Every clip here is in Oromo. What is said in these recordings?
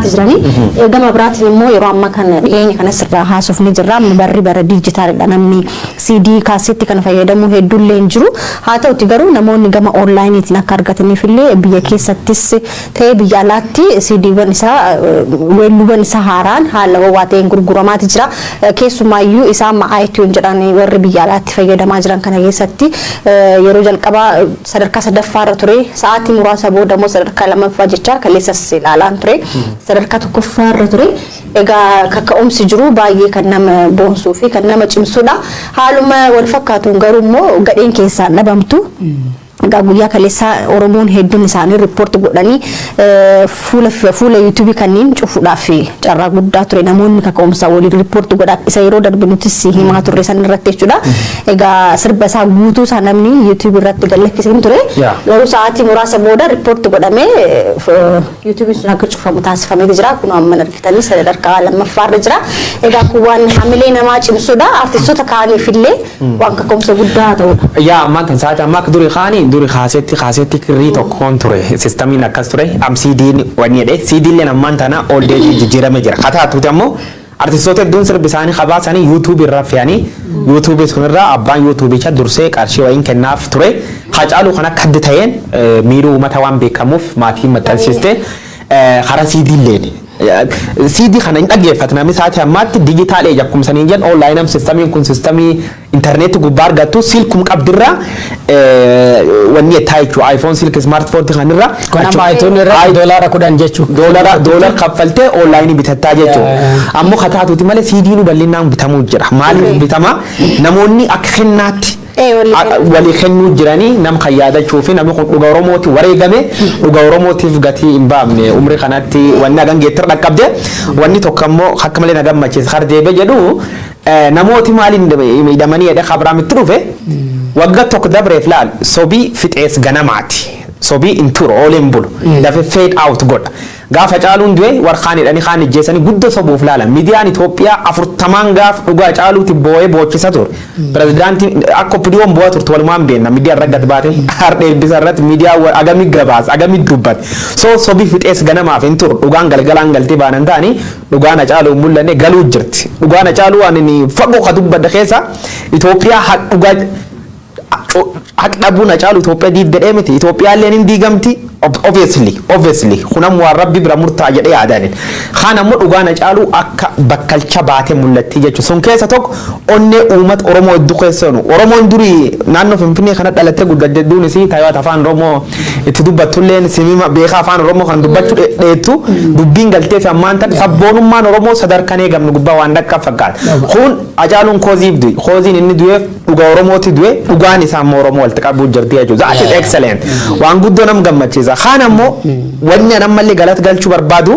gurguraati jiranii. Gama biraatiin immoo yeroo ammaa kana dhiyeenya kana sirraa haasofni jirra. Amma barri bara diijitaalidha. Namni CD kaasetti kana fayyadamu hedduullee hin jiru. Haa ta'uti garuu namoonni gama onlaayiniitiin akka argataniif illee biyya keessattis ta'ee biyya alaatti CDwwan isaa, weelluuwwan isaa haaraan haala ho'aa ta'een gurguramaati jira. Keessumaayyuu isaa amma iTunes jedhan warri biyya alaatti fayyadamaa jiran kana keessatti yeroo jalqabaa sadarkaa sadaffaarra ture. Sa'aatii muraasa booda immoo sadarkaa lammaffaa jecha kaleessas ilaalaan ture. Sadarkaa tokkoffaarra ture. Egaa kaka'umsi jiru baay'ee kan nama boonsuu fi kan nama cimsudha. Haaluma wal fakkaatuun garuu immoo gadheen keessaan dhabamtu. Egaa guyyaa kaleessaa Oromoon hedduun isaanii report godhanii fuula fuula YouTubeii kanneen cufuudhaaf carraa guddaa ture. Namoonni kaka'umsa waliin report godhaaf isa yeroo darbe nutis himaa turre san irratti jechuudha. Egaa sirba isaa guutuu isaa namni YouTubeii irratti gallakkisee ture. Garuu sa'aatii muraasa booda report godhamee YouTubeiin sun akka cufamu taasifamee jira. Kun amma argitanii sadarkaa lammaffaarra jira. Egaa kun waan hamilee namaa cimsudha. Artistoota kaaniif illee waan kaka'umsa guddaa ta'udha. Yaa, ammaan tan sa'aatii ammaa akka durii kaanii duri kaasetti kirrii tokkoon ture, systemiin akkas ture. Am CD'n wanni jedhe CD'n ammaan tana old age jijjiirame jira. Haa taatuuti ammoo artistoota hedduun sirbi isaanii qabaasanii YouTube irra fe'anii YouTube sunirraa abbaan YouTubeicha dursee qarshii wayiin kennaaf ture. Hacaaluu kan akka adda ta'een miidhuu uummata waan beekamuuf maatiin maxxansiiste karaa CDlleen. CD kana hin dhaggeeffatu namni sa'aatii ammaatti. Digital age akkuma saniin jedhan, online systemiin kun systemii intarneetii gubbaa argattu silkum qabdirraa wanni jettaa jechuudha. iPhone silk smartphone kanirra. Kun amma iTunes irra $10 jechuudha. Doolara kaffaltee onlaayinii bitattaa jechuudha. Ammoo kataatuuti malee CD nu bal'inaan bitamuu jira. Maaliif bitama? Namoonni akka kennaatti walii kennuu jiranii nama kan yaadachuu fi namni kun dhuga Oromooti wareegame, dhuga Oromootiif gatii hin baafne umrii kanatti wanni hagan geettir dhaqqabde. Wanni tokko ammoo akka malee na gammachiisa har deebe jedhu, namooti maaliin hidhamanii jedhe Abiraamitti dhufe waggaa tokko dabreef. Laal, sobii fixees ganamaati. Sobii hin turu, oolee hin bulu. Dafe fade out godha. Gaafa Caaluun du'e warqaan hidhanii kaan ijjeessanii guddoo sobuuf laalan. Miidiyaan Itoophiyaa 40n gaaf dhugaa Caaluuti boo'ee boochisa ture. Pirezidaantiin akka OPDOn bu'aa turte walumaan beekna. Miidiyaa irra gad baate har'a eebbisa irratti miidiyaa agami gabaas agami dubbate. So sobii fixees ganamaaf hin turu. Dhugaan galgalaan galtee baanan ta'anii dhugaan Caaluu hin mul'anne galuu jirti. Dhugaan Caaluu ani fagoo ka dubbadde keessa Itoophiyaa dhugaa haq dhabuun Hacaaluu Itoophiyaa diigdee miti. Itoophiyaalleen hin diigamti. Obviously kun ammoo waan rabbi bira murtaa jedhee yaadaniin. Kaan ammoo dhugaan Hacaaluu akka bakkalcha baatee mul'atti jechuudha. Sun keessa tokko onnee uummata Oromoo hedduu keessa jiru. Oromoon durii naannoo Finfinnee kana dhalattee guddatte hedduunis taayota afaan Oromoo itti dubbattulleen simima beekaa afaan Oromoo kan dubbachuu dheettu dubbiin galtee fi ammaan tan sabboonummaan Oromoo sadarkaan eegamnu gubbaa waan dhaqqab fakkaata. Kun Hacaaluun causeif du'e. Causeiin inni du'eef dhuga Oromooti du'e, dhugaan isaa immoo Oromoo walitti qabuu jirti jechuudha. That is excellent. Waan guddoo nam gammachiisa. Kaan ammoo wanni an ammallee galata galchuu barbaadu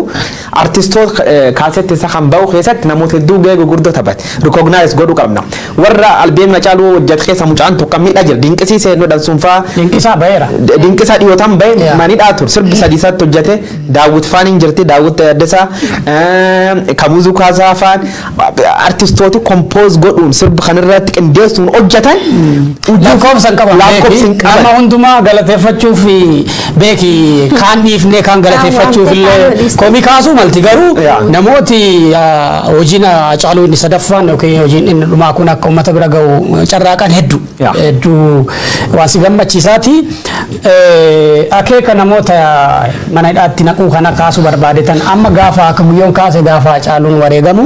artistoota kaasetti isa kan ba'u keessatti namoota hedduu gahee gurguddoo taphate. Recognize godhuu qabna. Warra albeem Hacaaluu hojjete keessa mucaan tokko miidhaa jira. Dinqisiisee nu dhalsuunfaa. Dinqisaa ba'eera. Dinqisaa dhiyootaan ba'e manidhaa ture. Sirbi sadii isaatti hojjete. Daawwit faan hin jirti. Daawwit Addesaa, Kamuuzuu Kaasaa faan artistooti compose godhuun sirba kanarratti qindeessuun hojjetan. Lakkoofsa hin qaban. Lakkoofsa hin qaban. Nama hundumaa galateeffachuuf beeki, kaan dhiifnee kaan galateeffachuuf illee komii kaasuu malti, garuu namooti hojiin Hacaaluu inni sadaffaan yookiin hojiin inni dhumaa kun akka uummata bira gahu carraaqan hedduu hedduu waan si gammachiisaati. Akeeka namoota mana hidhaatti naquu kana kaasuu barbaadetan amma gaafa akka guyyoon kaase gaafa Hacaaluun wareegamu,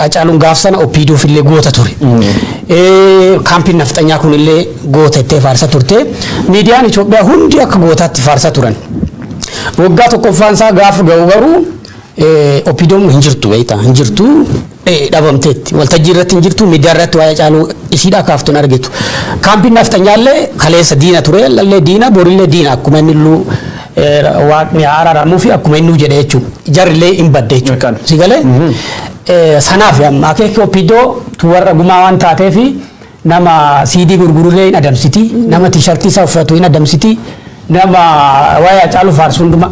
Hacaaluun gaaf sana OPDOf illee goota ture. Kaampiin nafxanyaa kun illee goota ittee faarsa turte. Miidiyaan Itoophiyaa hundi akka gootaatti faarsa turan. Waggaa tokkoffaan isaa gaafa ga'u garuu OPDOn hin jirtu, beektaa, hin jirtu, dhabamteetti. Waltajjii irratti hin jirtu, miidiyaa irratti waa'ee Hacaaluu isiidhaa kaaftuun argitu. Kaampiin nafxanyaallee kaleessa diina ture, lallee diina, borillee diina, akkuma inni illuu waaqni araaramuu fi akkuma inni jedhe jechuudha. Jarrillee hin badde jechuudha. Si galee? Sanaaf amma akeekii OPDO warra gumaa waan taateefi nama CD gurgurullee hin adamsiti, nama T-shirtii isaa uffatu hin adamsiti, nama waa'ee Hacaaluu faarsu hundumaa.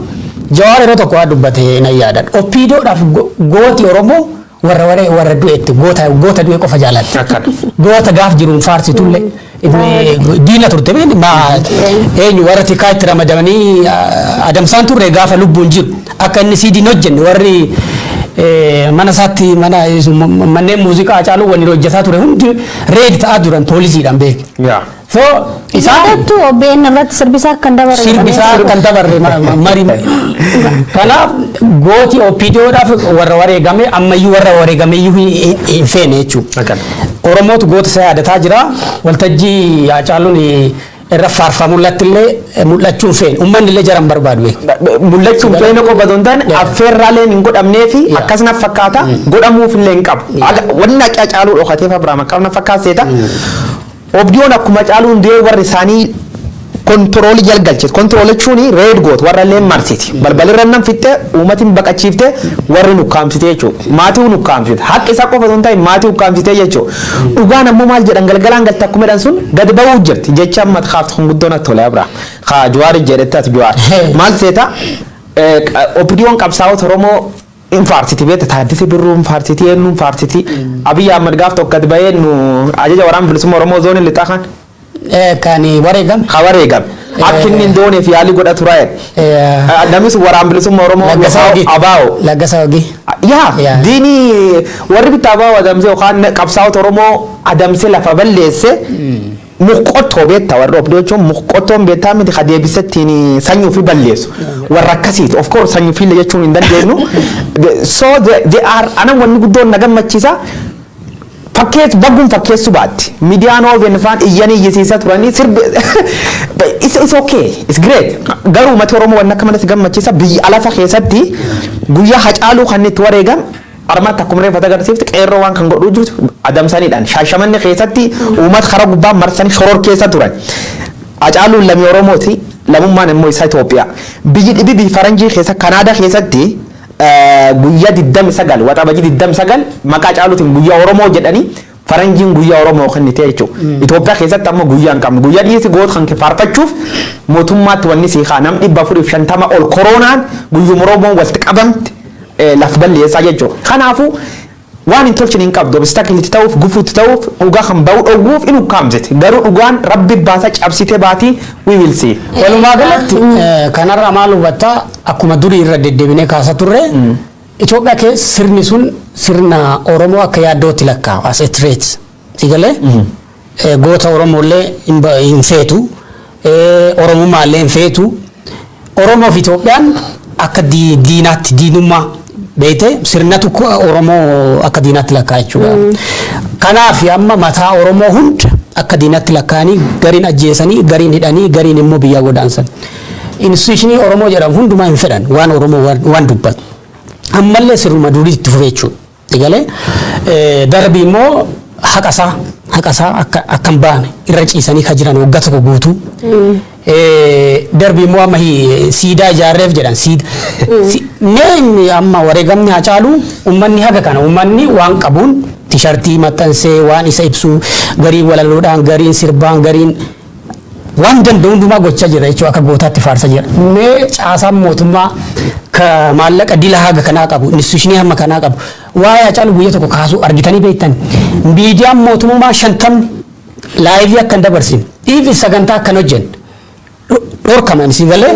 Jawaar yeroo tokko waa dubbate nan yaadadha. OPDOdhaaf gooti Oromoo warra warra du'etti goota, goota du'e qofa jaalatti. Goota gaaf jiruun faarsitullee. Diina turte eenyu warra tikaa itti ramadamanii adamsaan turre gaafa lubbuun jiru akka inni siidiin hojjenne warri mana isaatti mana manneen muuziqaa Hacaaluu waliin hojjetaa ture hundi raid ta'aa turan poolisiidhaan beeke. So isaan Yaadattu OBN irratti sirbisaa kan dabarre. Sirbisaa kan dabarre mari. Kanaaf gooti OPDOdhaaf warra wareegame ammayyuu warra wareegame iyyuu hin feene jechuudha. Oromootu goota isaa yaadataa jira. Waltajjii Hacaaluun irra faarfamu illee mul'achuu hin feene. Uummanni illee jaran barbaadu beeku. Mul'achuu hin feene qofa otoo hin taane affeerraaleen hin godhamnee fi akkasuma fakkaata godhamuuf illee hin qabu. Wanni akka Hacaaluu dhokateef Abiraam akkam fakkaatseeta. OPDOn akkuma Caaluun du'ee warri isaanii control jalgalchite. Control jechuun raid goot warra illee marsiti. Balbalirra nan fixxe, uummatiin baqachiifte, warri nukkaamsite jechuudha. Maatii nukkaamsite. Haqqi isaa qofa otoo hin ta'in maatii ukkaamsite jechuudha. Dhugaan ammoo maal jedhan, galgalaan galta akkuma jedhan sun gadi ba'uu jirti. Jecha amma kaaftu kun guddoo natti tole, Abira. Haa Jawaari jedhette ati Jawaar. Maal seeta, OPDOn qabsaa'ota Oromoo hin faarsiti beekta, Taaddasee Birruu hin faarsiti, eenyu hin faarsiti. Abiyyi Ahmad gaaf tokko gadi ba'ee nu ajaja waraana bilisummaa Oromoo zoonii lixaa kan Kan wareegame. Ka wareegame. Akka inni hin dooneef yaalii godha tura. Namni sun waraana bilisummaa Oromoo Laggasaa Wagii. Abaa'o. Laggasaa Wagii. Yaa diinii warri bittaa abaa'o adamsee yookaan qabsaa'ota Oromoo adamsee lafa balleesse muqqottoo beektaa, warri OPDO jechuun muqqottoon beektaa miti, ka deebisee ittiin sanyii ofii balleessu warra akkasiiti. Of course sanyii ofiillee jechuun hin dandeenyu. So they are anan wanni guddoon na gammachiisa. Fakkeessu bagguun fakkeessu baatti. Miidiyaan OBN faan iyyanii iyyisiisaa turanii sirbi it's okay, it's great. Garuu uummati Oromoo wanni akka malatti gammachiisa, biyya alafa keessatti guyyaa Hacaaluu kan itti wareegam armaatti akkuma reeffata agarsiifti qeerroo waan kan godhuu jirtu adamsaniidhaan Shaashamanni keessatti uummata karaa gubbaa marsanii shoror keessa turan. Hacaaluun lamii Oromooti, lamummaan immoo isaa Itoophiyaa. Biyyi dhibi biyya faranjii keessa, Kanaadaa keessatti guyyaa 29, Waxabajii 29 maqaa Hacaaluutiin guyyaa Oromoo jedhanii faranjiin guyyaa Oromoo kennite jechuudha. Itoophiyaa keessatti ammoo guyyaa hin qabnu. Guyyaa dhiyeessi goota kan faarfachuuf mootummaatti wanni sii kaa nam 450 ol koronaan guyyuma Oromoon walitti qabamte laf balleessaa jechuudha. Kanaafuu waan hin tolchine hin qabdu, obstacle itti ta'uuf, gufuutti ta'uuf, dhugaa kan ba'uu dhowwuuf in ukkaamsite. Garuu dhugaan rabbi baasa cabsite baatii, we will see. Walumaa galatti kanarraa maal hubattaa? Akkuma durii irra deddeebinee kaasa turre, Itoophiyaa keessa sirni sun sirna Oromoo akka yaaddootti lakkaa'u as a threat. Si galee goota Oromooillee hin feetu, Oromummaallee hin feetu. Oromoo fi Itoophiyaan akka diinaatti, diinummaa beekte, sirna tokko Oromoo akka diinaatti lakkaa'a jechuudha. Kanaaf amma mataa Oromoo hunda akka diinaatti lakkaa'anii gariin ajjeesanii, gariin hidhanii, gariin immoo biyyaa godaansan. Institution Oromoo jedhamu hundumaa hin fedhan, waan Oromoo waan dubbatu. Ammallee sirnuma durii itti fufe jechuudha. Egalee darbii immoo haqa isaa akka hin baane irra ciisanii ka jiran waggaa tokko guutuu. Darbii immoo amma siidaa ijaarreef jedhan siida. Mee amma wareegamni Hacaaluu uummanni haga kana uummanni waan qabuun tishartii maxxansee waan isa ibsu, gariin walaloodhaan, gariin sirbaan, gariin waan danda'u hundumaa gochaa jira jechuudha, akka gootaatti faarsa jira. Mee caasaan mootummaa ka maallaqa dila haga kanaa qabu, institution hamma kanaa qabu, waa'ee Hacaaluu guyyaa tokko kaasuu argitanii beektan? Miidiyaan mootummaa 50 live akka hin dabarsine, dhiifi sagantaa akka hin hojjenne dhorkaman. Si galee,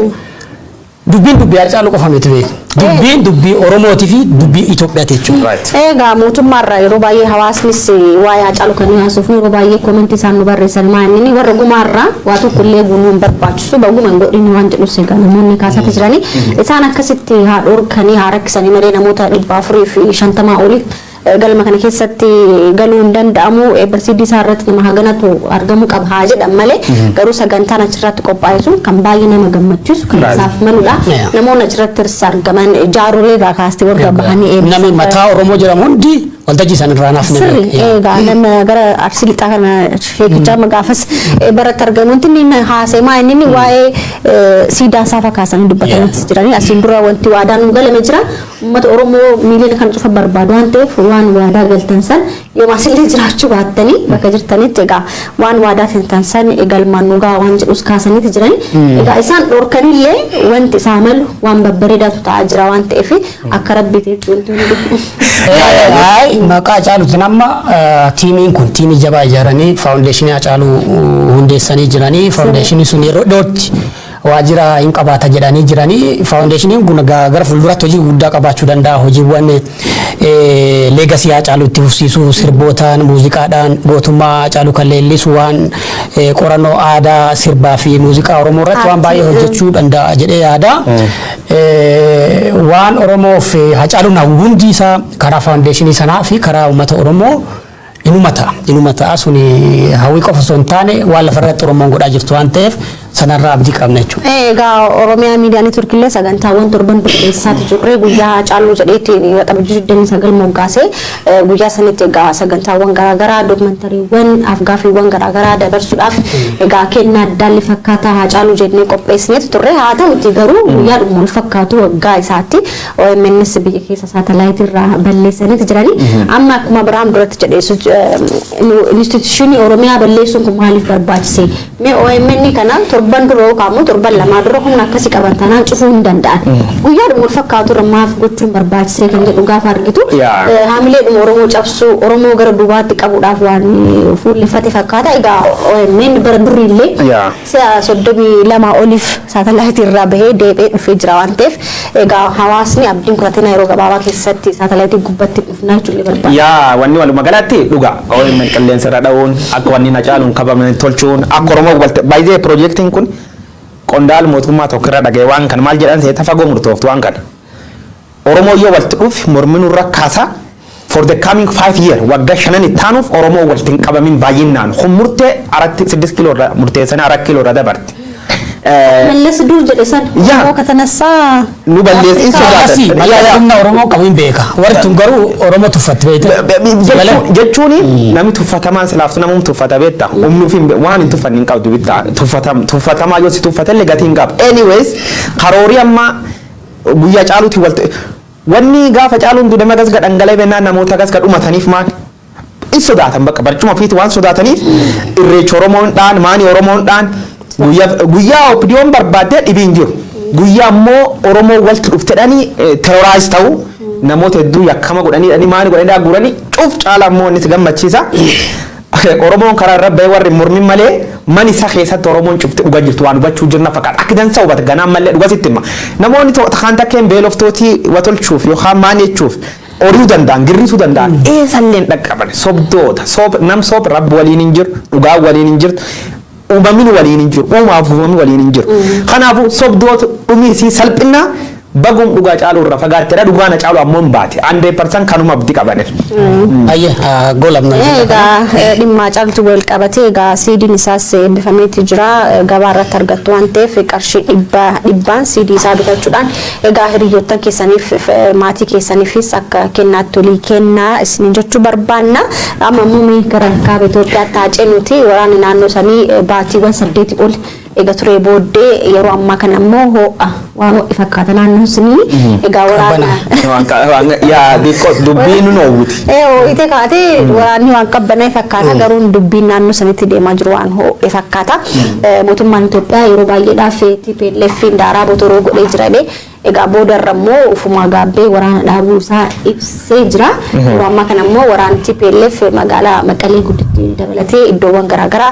dubbiin dubbii Hacaaluu qofa miti beeku. Dubbiin dubbii Oromootii fi dubbii Itoophiyaati jechuudha. Egaa mootummaarraa yeroo baay'ee hawaasnis waa'ee Hacaaluu kan haasofnu yeroo baay'ee comment isaan nu barreessan maa inni warra gumaarraa waa tokko illee guunuu hin barbaachisu, baguma hin godhin waan jedhus egaa namoonni kaasaati jiranii. Isaan akkasitti haa dhorkanii haa rakkisanii malee namoota 450 olii galma kana keessatti galuu hin danda'amu, eebba isaa irratti nama haganatu argamuu qaba haa jedhan malee, garuu sagantaan achirratti qophaa'e sun kan baay'ee nama gammachiisu, kan isaaf maludha. Namoonni achirratti argaman jaarolee irraa kaastee warra bahanii eebbisan. Namni mataa Oromoo jedhamu hundi waltajjii isaan irraa naaf Sirri egaa nama gara Arsii lixaa kana sheekichaa magaafas baratti argamutti inni haasee maa inni waa'ee siidaa isaa fakkaasanii dubbatanii jiranii. Asiin dura wanti waadaan nu galame jira. Uummata Oromoo miiliyoona kan cufa barbaadu waan ta'eef, waan waadaa galtan san yoomaasillee jiraachuu baattanii bakka jirtanitti egaa waan waadaa seentan san galmaan nugaa waan jedhus kaasaniiti jiran. Egaa isaan dhorkanillee wanti isaa malu waan babbareedaatu ta'aa jira waan ta'eef, akka rabbiiti wanti hundi. Ay, maqaa Hacaaluutiin amma tiimiin kun tiimii jabaa ijaaranii faawundeeshinii Hacaaluu hundeessanii jiranii. Faawundeeshinii sun yeroo dhiyootti waajjira hin qabaata jedhanii jiranii. Faawundeeshiniin kun gara fuulduratti hojii guddaa qabaachuu danda'a. Hojiiwwan legacy Hacaaluu itti fufsiisuu, sirbootaan, muuziqaadhaan gootummaa Hacaaluu kan leellisu, waan qorannoo aadaa sirbaa fi muuziqaa Oromoo irratti waan baay'ee hojjechuu danda'a jedhee yaada. Waan Oromoof Hacaaluun hundi isaa karaa faawundeeshinii sanaa fi karaa uummata Oromoo inuma ta'a. Inuma ta'a, suni hawwii qofa osoo hin taane waan lafarratti Oromoon godhaa jirtu waan ta'eef, sanarraa abdii qabna jechuudha. Egaa Oromiyaa Miidiyaa Neetworkillee sagantaawwan torban qopheessaati turre. Guyyaa Hacaaluu jedheetti Waxabajjii 29 moggaasee, guyyaa sanitti egaa sagantaawwan garaagaraa, dookumentariiwwan, afgaaffiiwwan garaagaraa dabarsuudhaaf egaa kennaa addaalli fakkaataa Hacaaluu jennee qopheessineetu turre. Haa ta'uti garuu guyyaadhuma wal fakkaatu waggaa isaatti OMNs biyya keessa saatalaayitii irraa balleessaniiti jiranii. Amma akkuma Biraam duratti jedhee, instituushinii Oromiyaa balleessuun kun maaliif barbaachise? Mee OMN kana torban dura yookaan immoo torban lamaa dura humna akkasii qaban taanaan cufuu hin danda'an. Guyyaadhuma wal fakkaatu irra maaf gochuun barbaachisee kan jedhu gaafa argitu, haamileedhuma Oromoo cabsuu, Oromoo gara duubaatti qabuudhaaf waan fuulleffate fakkaata. Egaa OMN bara duriillee si'a 32 oliif saatalaayitii irraa bahee deebi'ee dhufee jira waan ta'eef, egaa hawaasni abdiin kutatina yeroo gabaabaa keessatti saatalaayitii gubbatti dhufnaa jechuun barbaada. Yaa, wanni walumaa galatti dhuga OMN qilleensa irra dha'uun, akka wanni na caaluun kabamne tolchuun, akka Oromoo walte baay'ee piroojeektiin kun qondaal mootummaa tokko irra dhaga'e. Waan kan maal jedhan seeta, fagoo murtooftu waan kana. Oromoo yoo walitti dhufe morminuu irra kaasa. For the coming 5 year, waggaa 5n itti aanuuf Oromoo walitti hin qabamin baay'inaan kun murtee aratti 6 kiiloo irra murteessanii 4 kiiloo irra dabarte. Mallas dur jedhe san Oromoo katanassaa Nu balleessin sodaatan. Asii mallas humna Oromoo qabu hin beeka. Warri tun garuu Oromoo tuffatti beekte. Jechuun namni tuffatamaan silaaftu namum tuffata beekta. Humni ofii waan hin tuffanne hin qabdu bitta. Tuffatamaa yoo si tuffatellee gatii hin qabu. Anyways, karoorii amma guyyaa caaluuti walti wanni gaafa caaluun duudama gas gadhangalee bennaan namoota gas gadhumataniif maal? In sodaatan, bakka barcuma ofiiti waan sodaataniif irreecha Oromoon dhaan maani Oromoon dhaan guyyaa OPDOn barbaaddee dhibii hin jiru. Guyyaa immoo Oromoo walitti dhuftedhanii terrorize ta'u, namoota hedduu yakkama godhanii dhanii maani godhanii guuranii cuuf caala immoo inni si gammachiisa. Oromoon karaa irra bahee warri mormin malee man isa keessatti Oromoon cufte dhugaa jirtu waan hubachuu jirna fakkaata. Akka dansa hubata ganaan malee dhuga sitti hima. Namoonni kaan takkeen beeloftootii watolchuuf yookaan maan jechuuf ori'uu danda'an, girrisuu danda'an, eessallee hin dhaqqaban. Sobdoota, soob nam soob rabbi waliin hin jiru, dhugaan waliin hin jirtu. Uumamin waliin hin jiru, uumaaf uumamni waliin hin jiru. Kanaafuu sobdoota dhumiisii salphinaa bagum dhugaa caaluu irra fagaattedha. Dhugaa na caalu ammoo hin baate. 100% kanuma abdii qabaneef. Ayye, goolabna. Egaa dhimma caaltu wal qabatee, egaa siidiin isaas eebbifameeti jira. Gabaa irratti argattu waan ta'eef, qarshii 100n siidii isaa bitachuudhaan egaa hiriyoottan keessaniif, maatii keessaniifis akka kennaatti olii kennaa isiniin jechuu barbaanna. Amma immoo gara kaaba Itoophiyaatti haa cenuuti. Waraanni naannoo sanii baatiiwwan 8 ol egaa turee booddee yeroo ammaa kana immoo ho'a waan ho'i fakkaata naannoon sunii. Egaa waraana. Yaa, xiqqoo dubbiin nu oowwiti. Ee, ho'ite kaatee waraanni waan qabbanaa'e fakkaata, garuu dubbiin naannoo sanitti deemaa jiru waan ho'e fakkaata. Mootummaan Itoophiyaa yeroo baay'eedhaaf TPLF daaraa botoroo godhee jira jedhee, egaa boodarra immoo ufumaa gaabbee waraana dhaabuu isaa ibsee jira. Yeroo ammaa kana immoo waraanni TPLF magaalaa Maqalee gudditti dabalatee iddoowwan garaagaraa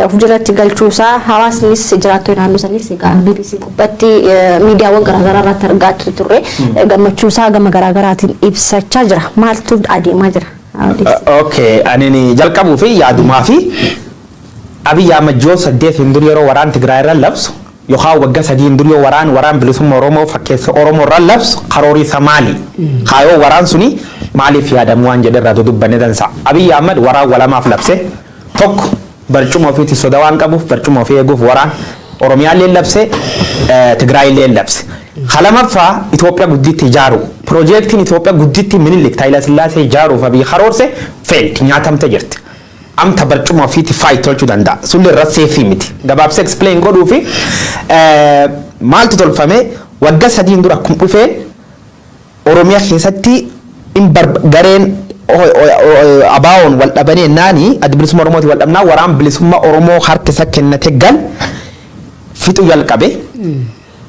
of jalatti galchuu isaa hawaasnis, jiraattonni naannoo sanis egaa BBC gubbatti, miidiyaawwan garaagaraa irratti argaa turre, gammachuu isaa gama garaagaraatiin ibsachaa jira. Maaltu adeemaa jira? Okay, ani jalqabuu fi yaadumaa fi Abiyyi Ahmad ji'oota 8 hin dur yeroo waraan Tigraay irra labsu yookaan waggaa 3 hin dur yoo waraan bilisummaa Oromoo fakkeessa Oromoo irra labsu, karoorii isaa maali? Kaayoo waraan suni maaliif yaadamu waan jedhe irraa dudubbanne dansa. Abiyyi Ahmad waraan walamaaf labse. Tokko, barcuma ofiitti soda waan qabuuf, barcuma ofii eeguuf waraan Oromiyaallee labse, Tigraayillee labse. Kalamaffaa, Itoophiyaa gudditti ijaaru. Piroojeektiin Itoophiyaa gudditti Minilik Haayila Sillaasee ijaaruuf Abiy karoorse failed, nyaatamte jirti. Amta barcuma ofiitti fight tolchuu danda'a. Sulli irra safe miti. Gabaabsee explain godhuu fi maaltu tolfame? Waggaa 3n dura akkuma dhufee Oromiyaa keessatti gareen ABO'n wal dhabanii naani Adda Bilisummaa Oromooti wal dhabnaa, waraan bilisummaa Oromoo harka isa kennate gal fixu jalqabe.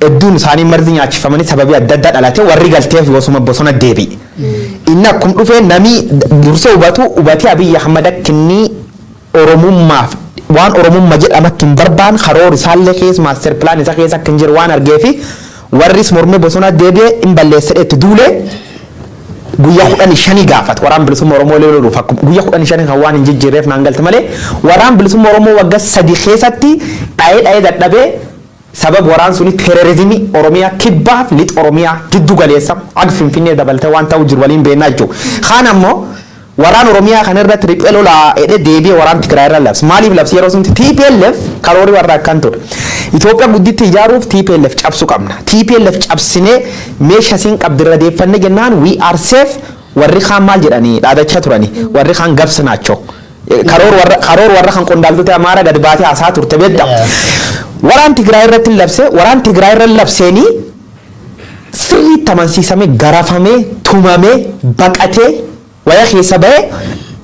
Hedduun isaanii marzi nyaachifamanii sababii adda addaa dhalate, warri galteef bosona bosona deebi'e. Inni akkum dhufee namni dursee hubatu hubatee, Abiyyi Ahmad akka inni Oromummaaf waan Oromummaa jedhama akka hin barbaan, karoora isaallee keessa, master plan isa keessa akka hin jiru waan argee fi warris mormee bosona deebi'ee hin balleessedhe itti duulee guyyaa 15 gaafate waraan bilisummaa Oromoo loluuf. Akkuma guyyaa 15 kan waan hin jijjiirreef naan galte malee, waraan bilisummaa Oromoo waggaa 3 keessatti dha'ee dha'ee dadhabee, sabab waraan suni terrorism Oromiyaa kibbaaf lixa Oromiyaa giddu galeessa akka Finfinnee dabalatee waan ta'u jiru waliin beennaa jechuudha. Kaan ammoo waraan Oromiyaa kana irratti riphee lolaa jedhee deebi'ee waraan Tigraay irra labse. Maaliif labse? Yeroo sunti TPLF karoorii warra akkan ture. Itoophiyaa gudditti ijaaruuf TPLF cabsuu qabna. TPLF cabsinee meeshaa siin qabdirra deeffannee jennaan we are safe. Warri kaan maal jedhanii dhaadachaa turani? Warri kaan gabsa naachoo. Karoor warra kan qondaaltota Amaara gad baatee haasaa turte beekta. Waraan Tigraay irratti labse, waraan Tigraay irra labseenii sirriitti amansiisamee, garafamee, tumamee, baqatee, waya keessa bahee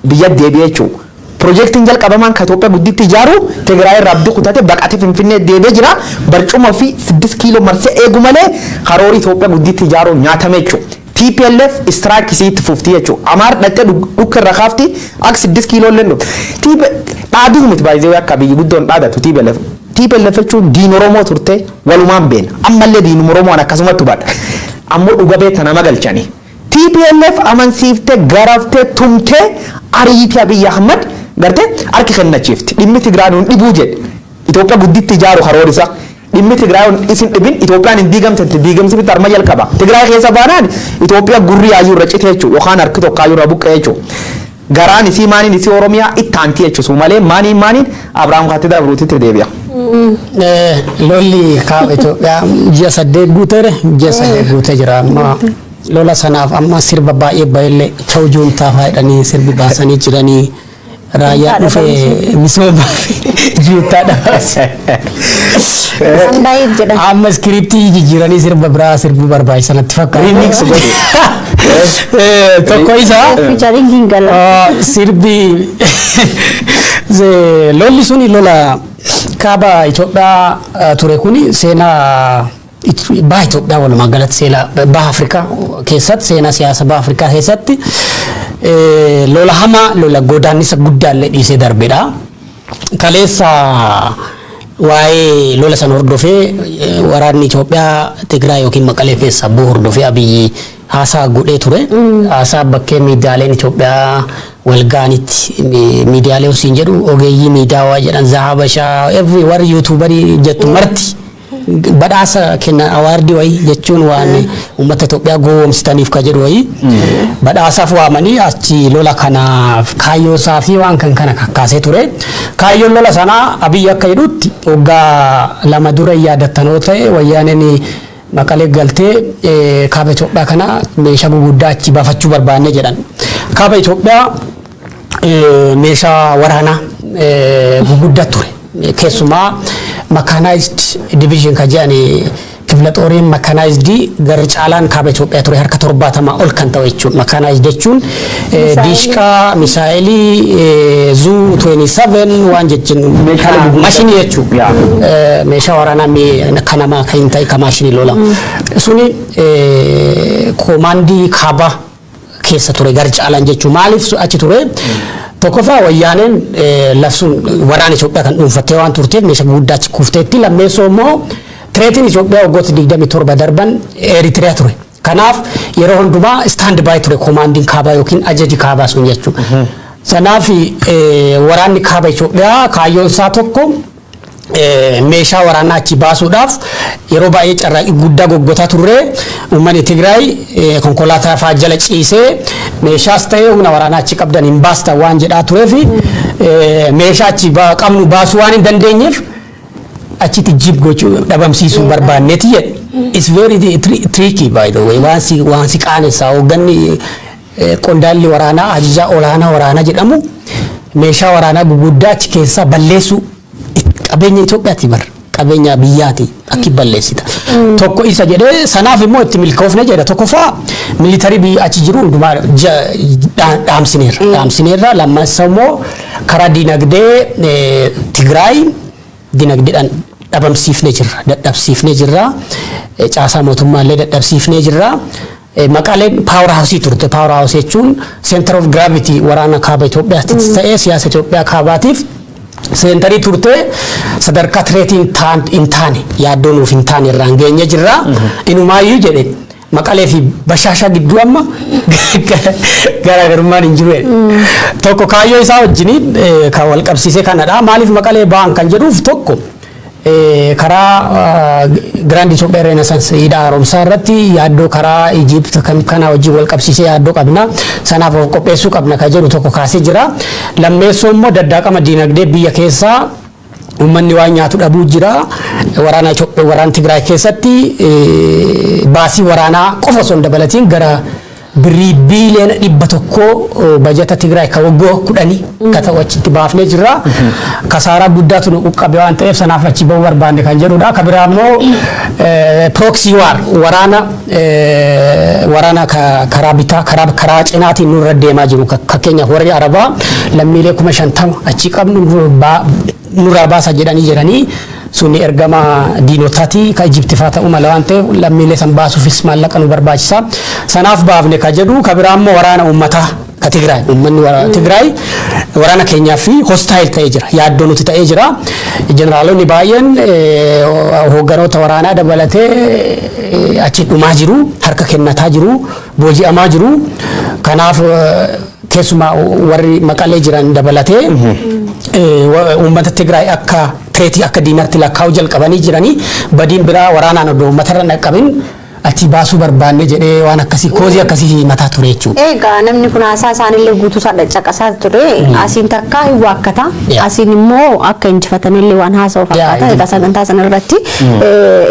biyya deebi'ee jechuudha. Piroojeektiin jalqabamaan kan Itoophiyaa gudditti ijaaru Tigraay irraa abdii kutate baqatee Finfinnee deebi'ee jira. Barcuma ofii 6 kiiloo marsee eegu malee karoorri Itoophiyaa gudditti ijaaru nyaatame jechuudha. TPLF strike isii itti fufti jechuudha. Amaar dhattee dhukka irra kaafti akka 6 kiiloo illee dhufti. Dhaaduu miti baay'ee akka biyyi guddoon dhaadatu TPLF. TPLF jechuun diin Oromoo turte, walumaan beena. Ammallee diinuma Oromoon akkasumatti hubadha. Ammoo dhuga beekta nama galchanii. TPLF amansiiftee, garaftee, tumtee, ariitii Abiyyi Ahmad gartee harki kennachiifti. Dhimmi Tigraay nuun dhibuu jedhe. Itoophiyaa gudditti ijaaru karoor isaa. Dhimmi Tigraay isin dhibin, Itoophiyaan hin diigamte, diigamsi bitti arma jalqaba. Tigraay keessa baanaan Itoophiyaa gurri yaayyuu irra cite jechuudha yookaan harki tokkaayyuu irra buqqee jechuudha. Garaan isii maaniin isii Oromiyaa itti aanti jechuudha malee maaniin maaniin Abiraam Kaatti Dabruutitti deebi'a. Lolli kaaba Itoophiyaa ji'a 8 guuteere, ji'a 8 guutee jira amma. Lola sanaaf amma sirba baay'ee baay'ee ta'u juuntaa faayidhanii sirbi baasanii jiranii, raayyaa dhufe misoomaa fi juuntaa dhabaase. Isaan baay'ee jedhan. Amma script jijjiiranii sirba biraa sirbuu barbaachisan natti fakkaata. Remix godhu. Tokko isa Featuring hin gala. Sirbi lolli suni, lola kaaba Itoophiyaa ture kuni, seenaa baha Itoophiyaa, walumaa galatti seenaa baha Afrikaa keessatti, seenaa siyaasa baha Afrikaa keessatti lola hamaa, lola godaannisa guddaallee dhiisee darbedha. Kaleessa waa'ee lola sana hordofee, waraanni Itoophiyaa Tigraay yookiin Maqalee keessaa bu'u hordofee, Abiyyi haasaa godhee ture. Haasaa bakkee miidiyaaleen Itoophiyaa walgaanitti, miidiyaalee hoosiin jedhu, ogeeyyii miidiyaa jedhan, Zahabashaa, every warri YouTuber jettu marti badhaasa kennan, award wayii jechuun waan uummata Itoophiyaa gowwoomsitaniif ka jedhu wayii badhaasaaf waamanii achi lola kanaaf kaayyoo isaa fi waan kan kana kakkaasee ture. Kaayyoon lola sanaa, Abiyyi akka jedhutti, waggaa 2 dura yaadattanoo ta'e, Wayyaaneen Maqalee galtee kaaba Itoophiyaa kana meeshaa guguddaa achi baafachuu barbaanne jedhan. Kaaba Itoophiyaa meeshaa waraanaa guguddaa ture. Keessumaa mechanized division ka jedhani, kifla xooriin mechanized garri caalaan kaaba Itoophiyaa ture, harka 70 ol kan ta'u jechuudha. Mechanized jechuun diishqaa, misaayilii, zuu 27 waan jechuun maashinii jechuudha. Meeshaa waraanaa kan namaa kan hin ta'e, kan maashinii lola. Suni koomaandii kaabaa keessa ture gara caalaan jechuudha. Maaliif achi ture? Tokkoffaa, Wayyaaneen labsuun waraana Itoophiyaa kan dhuunfattee waan turteef meeshaa guddaa achi kuufteetti. Lammeessoo immoo threatiin Itoophiyaa waggoota 27 darban Eritiriyaa ture. Kanaaf yeroo hundumaa stand by ture koomaandiin kaabaa yookiin ajaji kaabaa sun jechuudha. Sanaaf waraanni kaaba Itoophiyaa kaayyoon isaa tokko meeshaa waraanaa achi baasuudhaaf yeroo baay'ee carraaqqii guddaa goggotaa turre. Uummanni Tigraay konkolaataa fa'aa jala ciisee meeshaas ta'ee humna waraanaa achi qabdan hin baastan waan jedhaa tureef, meeshaa achi qabnu baasuu waan hin dandeenyeef achitti jib gochuu, dhabamsiisuu barbaanneeti jedhe. It's very tricky, by the way, waan si qaanessaa. Hoogganni, qondaalli waraanaa, ajajaa olaanaa waraanaa jedhamu meeshaa waraanaa guguddaa achi keessaa balleessuu, qabeenya Itoophiyaati bar, qabeenya Itoophiyaati. Qabeenya biyyaati akki balleessita. Tokko isa jedhee, sanaaf immoo itti milkoofne jedha. Tokkoffaa, military biyya achi jiru hundumaa dhaamsineerra. Dhaamsineerra. Lammaffaa immoo karaa dinagdee Tigraay dinagdeedhaan dhabamsiifnee jirra. Dadhabsiifnee jirra. Caasaa mootummaallee dadhabsiifnee jirra. Maqaaleen power house turte. Power house jechuun center of gravity waraana kaaba Itoophiyaatti ta'ee siyaasa Itoophiyaa kaabaatiif center turte, sadarkaa threat hin taane, yaaddoo nuuf hin taane irraan geenye jirra. Inumaayyuu jedhe, Maqalee fi Bashaashaa gidduu amma garaagarummaan hin jiru jedhe. Tokko kaayyoo isaa wajjiniin kan wal qabsiise kanadha. Maaliif Maqalee ba'an kan jedhuuf, tokko karaa Grand Itoophiyaa Renaissance, hidha haaromsaa irratti yaaddoo karaa Ijipt kana wajjin wal qabsiisee yaaddoo qabna. Sanaaf of qopheessuu qabna kan jedhu tokko kaasee jira. Lammeessoo immoo daddaaqama diinagdee biyya keessaa, uummanni waan nyaatu dhabuu jira. Waraana Itoophiyaa, waraana Tigraay keessatti baasii waraanaa qofa osoo hin dabalatiin gara birrii biiliyoona 100, bajata Tigraay ka waggaa 10 ka ta'u achitti baafnee jirra. Kasaaraa guddaatu nu qaqqabe waan ta'eef sanaaf achi bahuu barbaanne kan jedhudha. Ka biraa immoo proxy war, waraana karaa bitaa, karaa cinaatiin nurra deemaa jiru. Fakkeenyaaf warri Arabaa lammiilee 50,000 achi qabnu nurraa baasa jedhanii jiranii, suni ergama diinotaati ka Ijiptifaa ta'uu mala waan ta'eef lammiilee san baasuufis maallaqa nu barbaachisa. Sanaaf baafne ka jedhu. Ka biraa immoo waraana uummataa ka Tigraay, uummanni Tigraay waraana keenyaa fi hostile ta'ee jira, yaaddoo nuti ta'ee jira. Jeneraalonni baay'een, hoogganoota waraanaa dabalatee, achi dhumaa jiru, harka kennataa jiru, booji'amaa jiru. Kanaaf keessumaa warri Maqalee jiran dabalatee uummata Tigraay akka threat, akka diinatti lakkaa'uu jalqabanii jiranii, badiin biraa waraanaan odoo uummatarra dhaqqabin achi baasuu barbaanne jedhee waan akkasii, cause akkasii himataa ture jechuudha. Egaa namni kun haasaa isaaniillee guutuu isaa caqasaa ture. Asiin takkaa hin waakkata. Asiin immoo akka injifatamillee waan haasa'u fakkaata. Egaa sagantaa sana irratti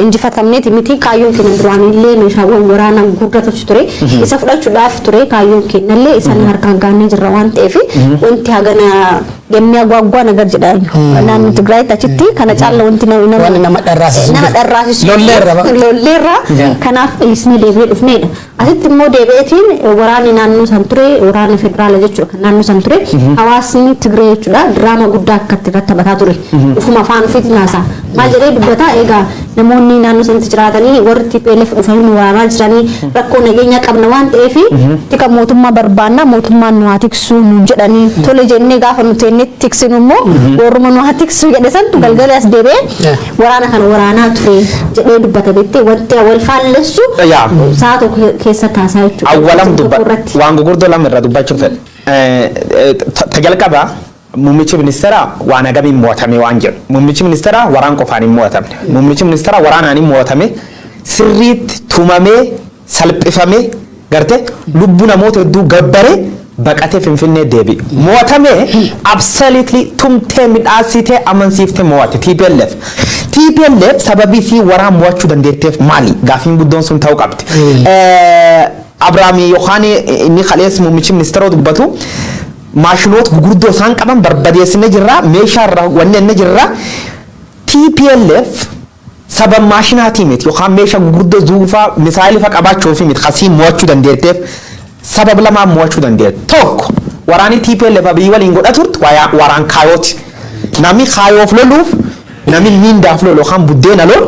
injifatamneeti miti, kaayyoon keenya duraanillee meeshaawwan waraanaa gurguddatu ture. Isa fudhachuudhaaf ture kaayyoon keenyallee, isaan harkaan gaannee jirra waan ta'eef wanti hagana የሚያጓጓ ነገር jedha naannoo Tigraayitti achitti kana caalla wanti nama Waan nama dharraasisu. Nama dharraasisu. Lolleerra ba. Lolleerra, kanaaf dhiisnee deebi'ee dhufneedha. Asitti immoo deebi'eetiin waraanni naannoo san ture, waraanni federaala jechuudha kan naannoo san ture, hawaasni Tigree jechuudha diraama guddaa akka irratti taphataa ture. Ufuma afaan ofiitiin haasa'a. Maal jedhee dubbata? Egaa namoonni naannoo sanatti jiraatanii warri TPLF dhufanii nu waraanaa jiranii, rakkoo nageenya qabna waan ta'eef tika mootummaa barbaanna, mootummaan nu haa tiksuu nu jedhanii, tole jennee gaafa nu teennee tiksinu immoo warruma nu haa tiksuu jedhe santu galgala as deebi'ee waraana kana waraanaa ture jedhee dubbata beektee, wanti wal faallessu sa'a tokko keessa taasaa jechuudha. Awwalam Tokko irratti. Waan gurguddoo lama irraa dubbachuu fedha. Ta jalqaba, muummichi ministeeraa waan hagamiin mo'atame waan jedhu. Muummichi ministeeraa waraan qofaan hin mo'atamne. Muummichi ministeeraa waraanaan hin mo'atame, sirriitti tumamee salphifamee garte lubbuu namoota hedduu gabbaree baqatee Finfinnee deebi'e. Mo'atame, absolutely tumtee midhaasitee amansiiftee mo'ate TPLF. TPLF sababii fi waraan mo'achuu dandeetteef maali? Gaafiin guddoon sun ta'uu qabdi. Abrahaamii yookaan inni kalees muummichi ministeera dubbatu, maashinoota gurguddoo isaan qaban barbadeessine jirra, meeshaa irraa wanni inni jirra. TPLF sabab maashinaatii miti yookaan meeshaa gurguddoo zuufaa misaayilii fa qabaachuu fi miti kasii mo'achuu dandeetteef, sabab lamaan mo'achuu dandeette. Tokko, waraanni TPLF Abiyyi waliin godha turte waraan kaayooti. Namni kaayoof loluuf namni miindaaf lolu yookaan buddeena lolu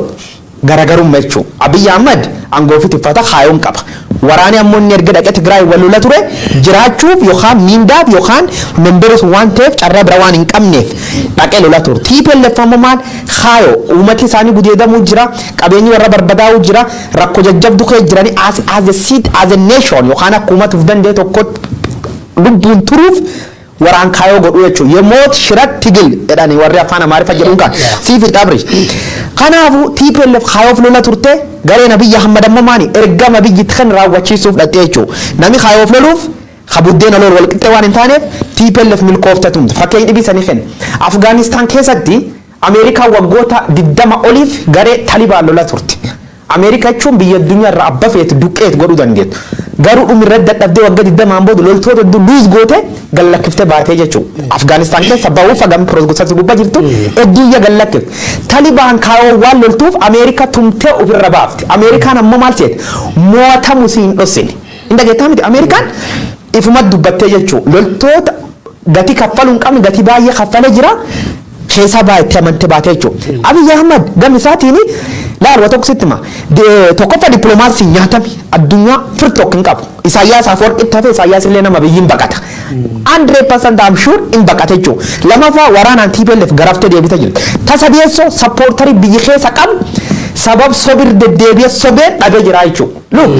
garaagarummaa jechuudha. Abiyyi Ahmad aangoo ofiitti uffata kaayoon qaba. Waraanni ammoo inni erga dhaqee Tigraay wal lola ture jiraachuuf yookaan miindaaf yookaan memberis waan ta'eef carraa bira waan hin qabneef dhaqee lola ture. TPLF ammoo maal, kaayoo uummati isaanii gudeedamuu jira, qabeenyi warra barbadaa'uu jira, rakkoo jajjabdu kee jiranii as a seat, as a nation yookaan akka uummata of danda'e tokkotti lubbuun turuuf waraan kaayoo godhu jechuudha. የሞት ሽረት ትግል jedhani warri afaan Amaariffaa jedhuun kan siif xabri. Kanaafuu TPLF kaayoof lola turte, gareen Abiyyi Ahmad ammoo maani, ergama biyyi kan raawwachiisuuf dhaqxe jechuudha. Namni kaayoof loluuf ka buddeena lolu wal qixxee waan hin taaneef TPLF milkoofte tumte. Fakkeenya dhibii sanii kenna. Afgaanistaan keessatti Ameerikaan waggoota 20 oliif garee Talibaan lola turte. Ameerikaa jechuun biyya addunyaa irraa abba feetu duqqeet godhuu dandeettu. Garuu dhumirratti dadhabdee waggaa 20n booda loltoota hedduu lose goote gallakkiftee baatee jechuudha. Afgaanistaan keessa ba'uuf hagam process gubbaa jirtu hedduu iyya gallakkifte. Talibaan kaayoo waan loltuuf Ameerika tumtee ofirra baafte. Ameerikaan ammoo maal seete? Mo'atamu si hin dhossine. Hin dhageettaa miti? Ameerikaan ifuma dubbattee jechuudha. Loltoota gatii kaffaluu hin qabne gatii baay'ee kaffalee jira. Keessaa baay'ee amantee baatee jechuudha. Abiyyi Ahmad gama isaatiin laal wa tokko sitti hima. Tokkoffaa dippiloomaasii nyaatame addunyaa fir tokko hin qabu. Isaayyaas Afwerqitti hafe. Isaayyaas illee nama biyyiin baqata. 100% I'm sure hin baqate jechuudha. Lamaffaa waraanaan TPLF garaftee deebite jirti. Tasadeessoo supporter biyyi keessa qabu sabab sobir deddeebi'ee sobee dhabee jira jechuudha. Look,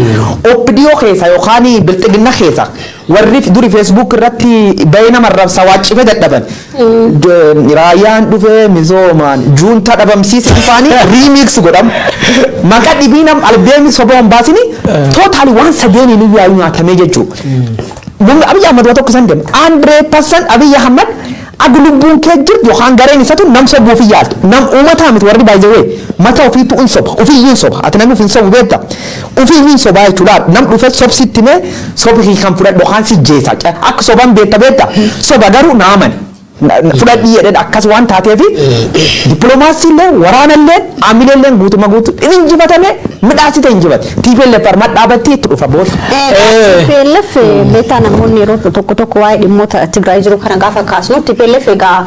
OPDO keessa yookaan bilxiginna keessa warri duri Facebook irratti bahee nama rabsa waaccifee dadhaban. Raayyaan dhufee misoomaan juunta dhabamsiise dhufaanii remix godhamu. Maqaa dhibii nam albeemi soba hin baasini totally waan sadeeniin iyyuu yaa'uu nyaatamee jechuudha. Namni Abiyyi Ahmad waa tokko san deema. 100% Abiyyi Ahmad aga lubbuun kee jirtu yookaan gareen isatu nam sobuuf yaaltu. Nam uummataa miti warri baay'ee mata ofiitu hin soba. Ofiiyyuu hin soba. Ati namni ofiin sobu beekta. Ofiiyyuu hin sobaa jechuudha. Nam dhufee sobsitti mee sobi kan fudhadhu yookaan si jeesa. Akka soban beekta beekta. Soba garuu naamani. Fudhadhii jedheen akkas waan taateef dippiloomaasii illee waraana illee aamilee illee guutuma guutuu injifatame midhaasite injifate. TPLF arma dhaabatti itti dhufa booda. TPLF beektaa, namoonni yeroo tokko tokko waa'ee dhimmoota Tigraay jiru kana gaafa kaasnu, TPLF egaa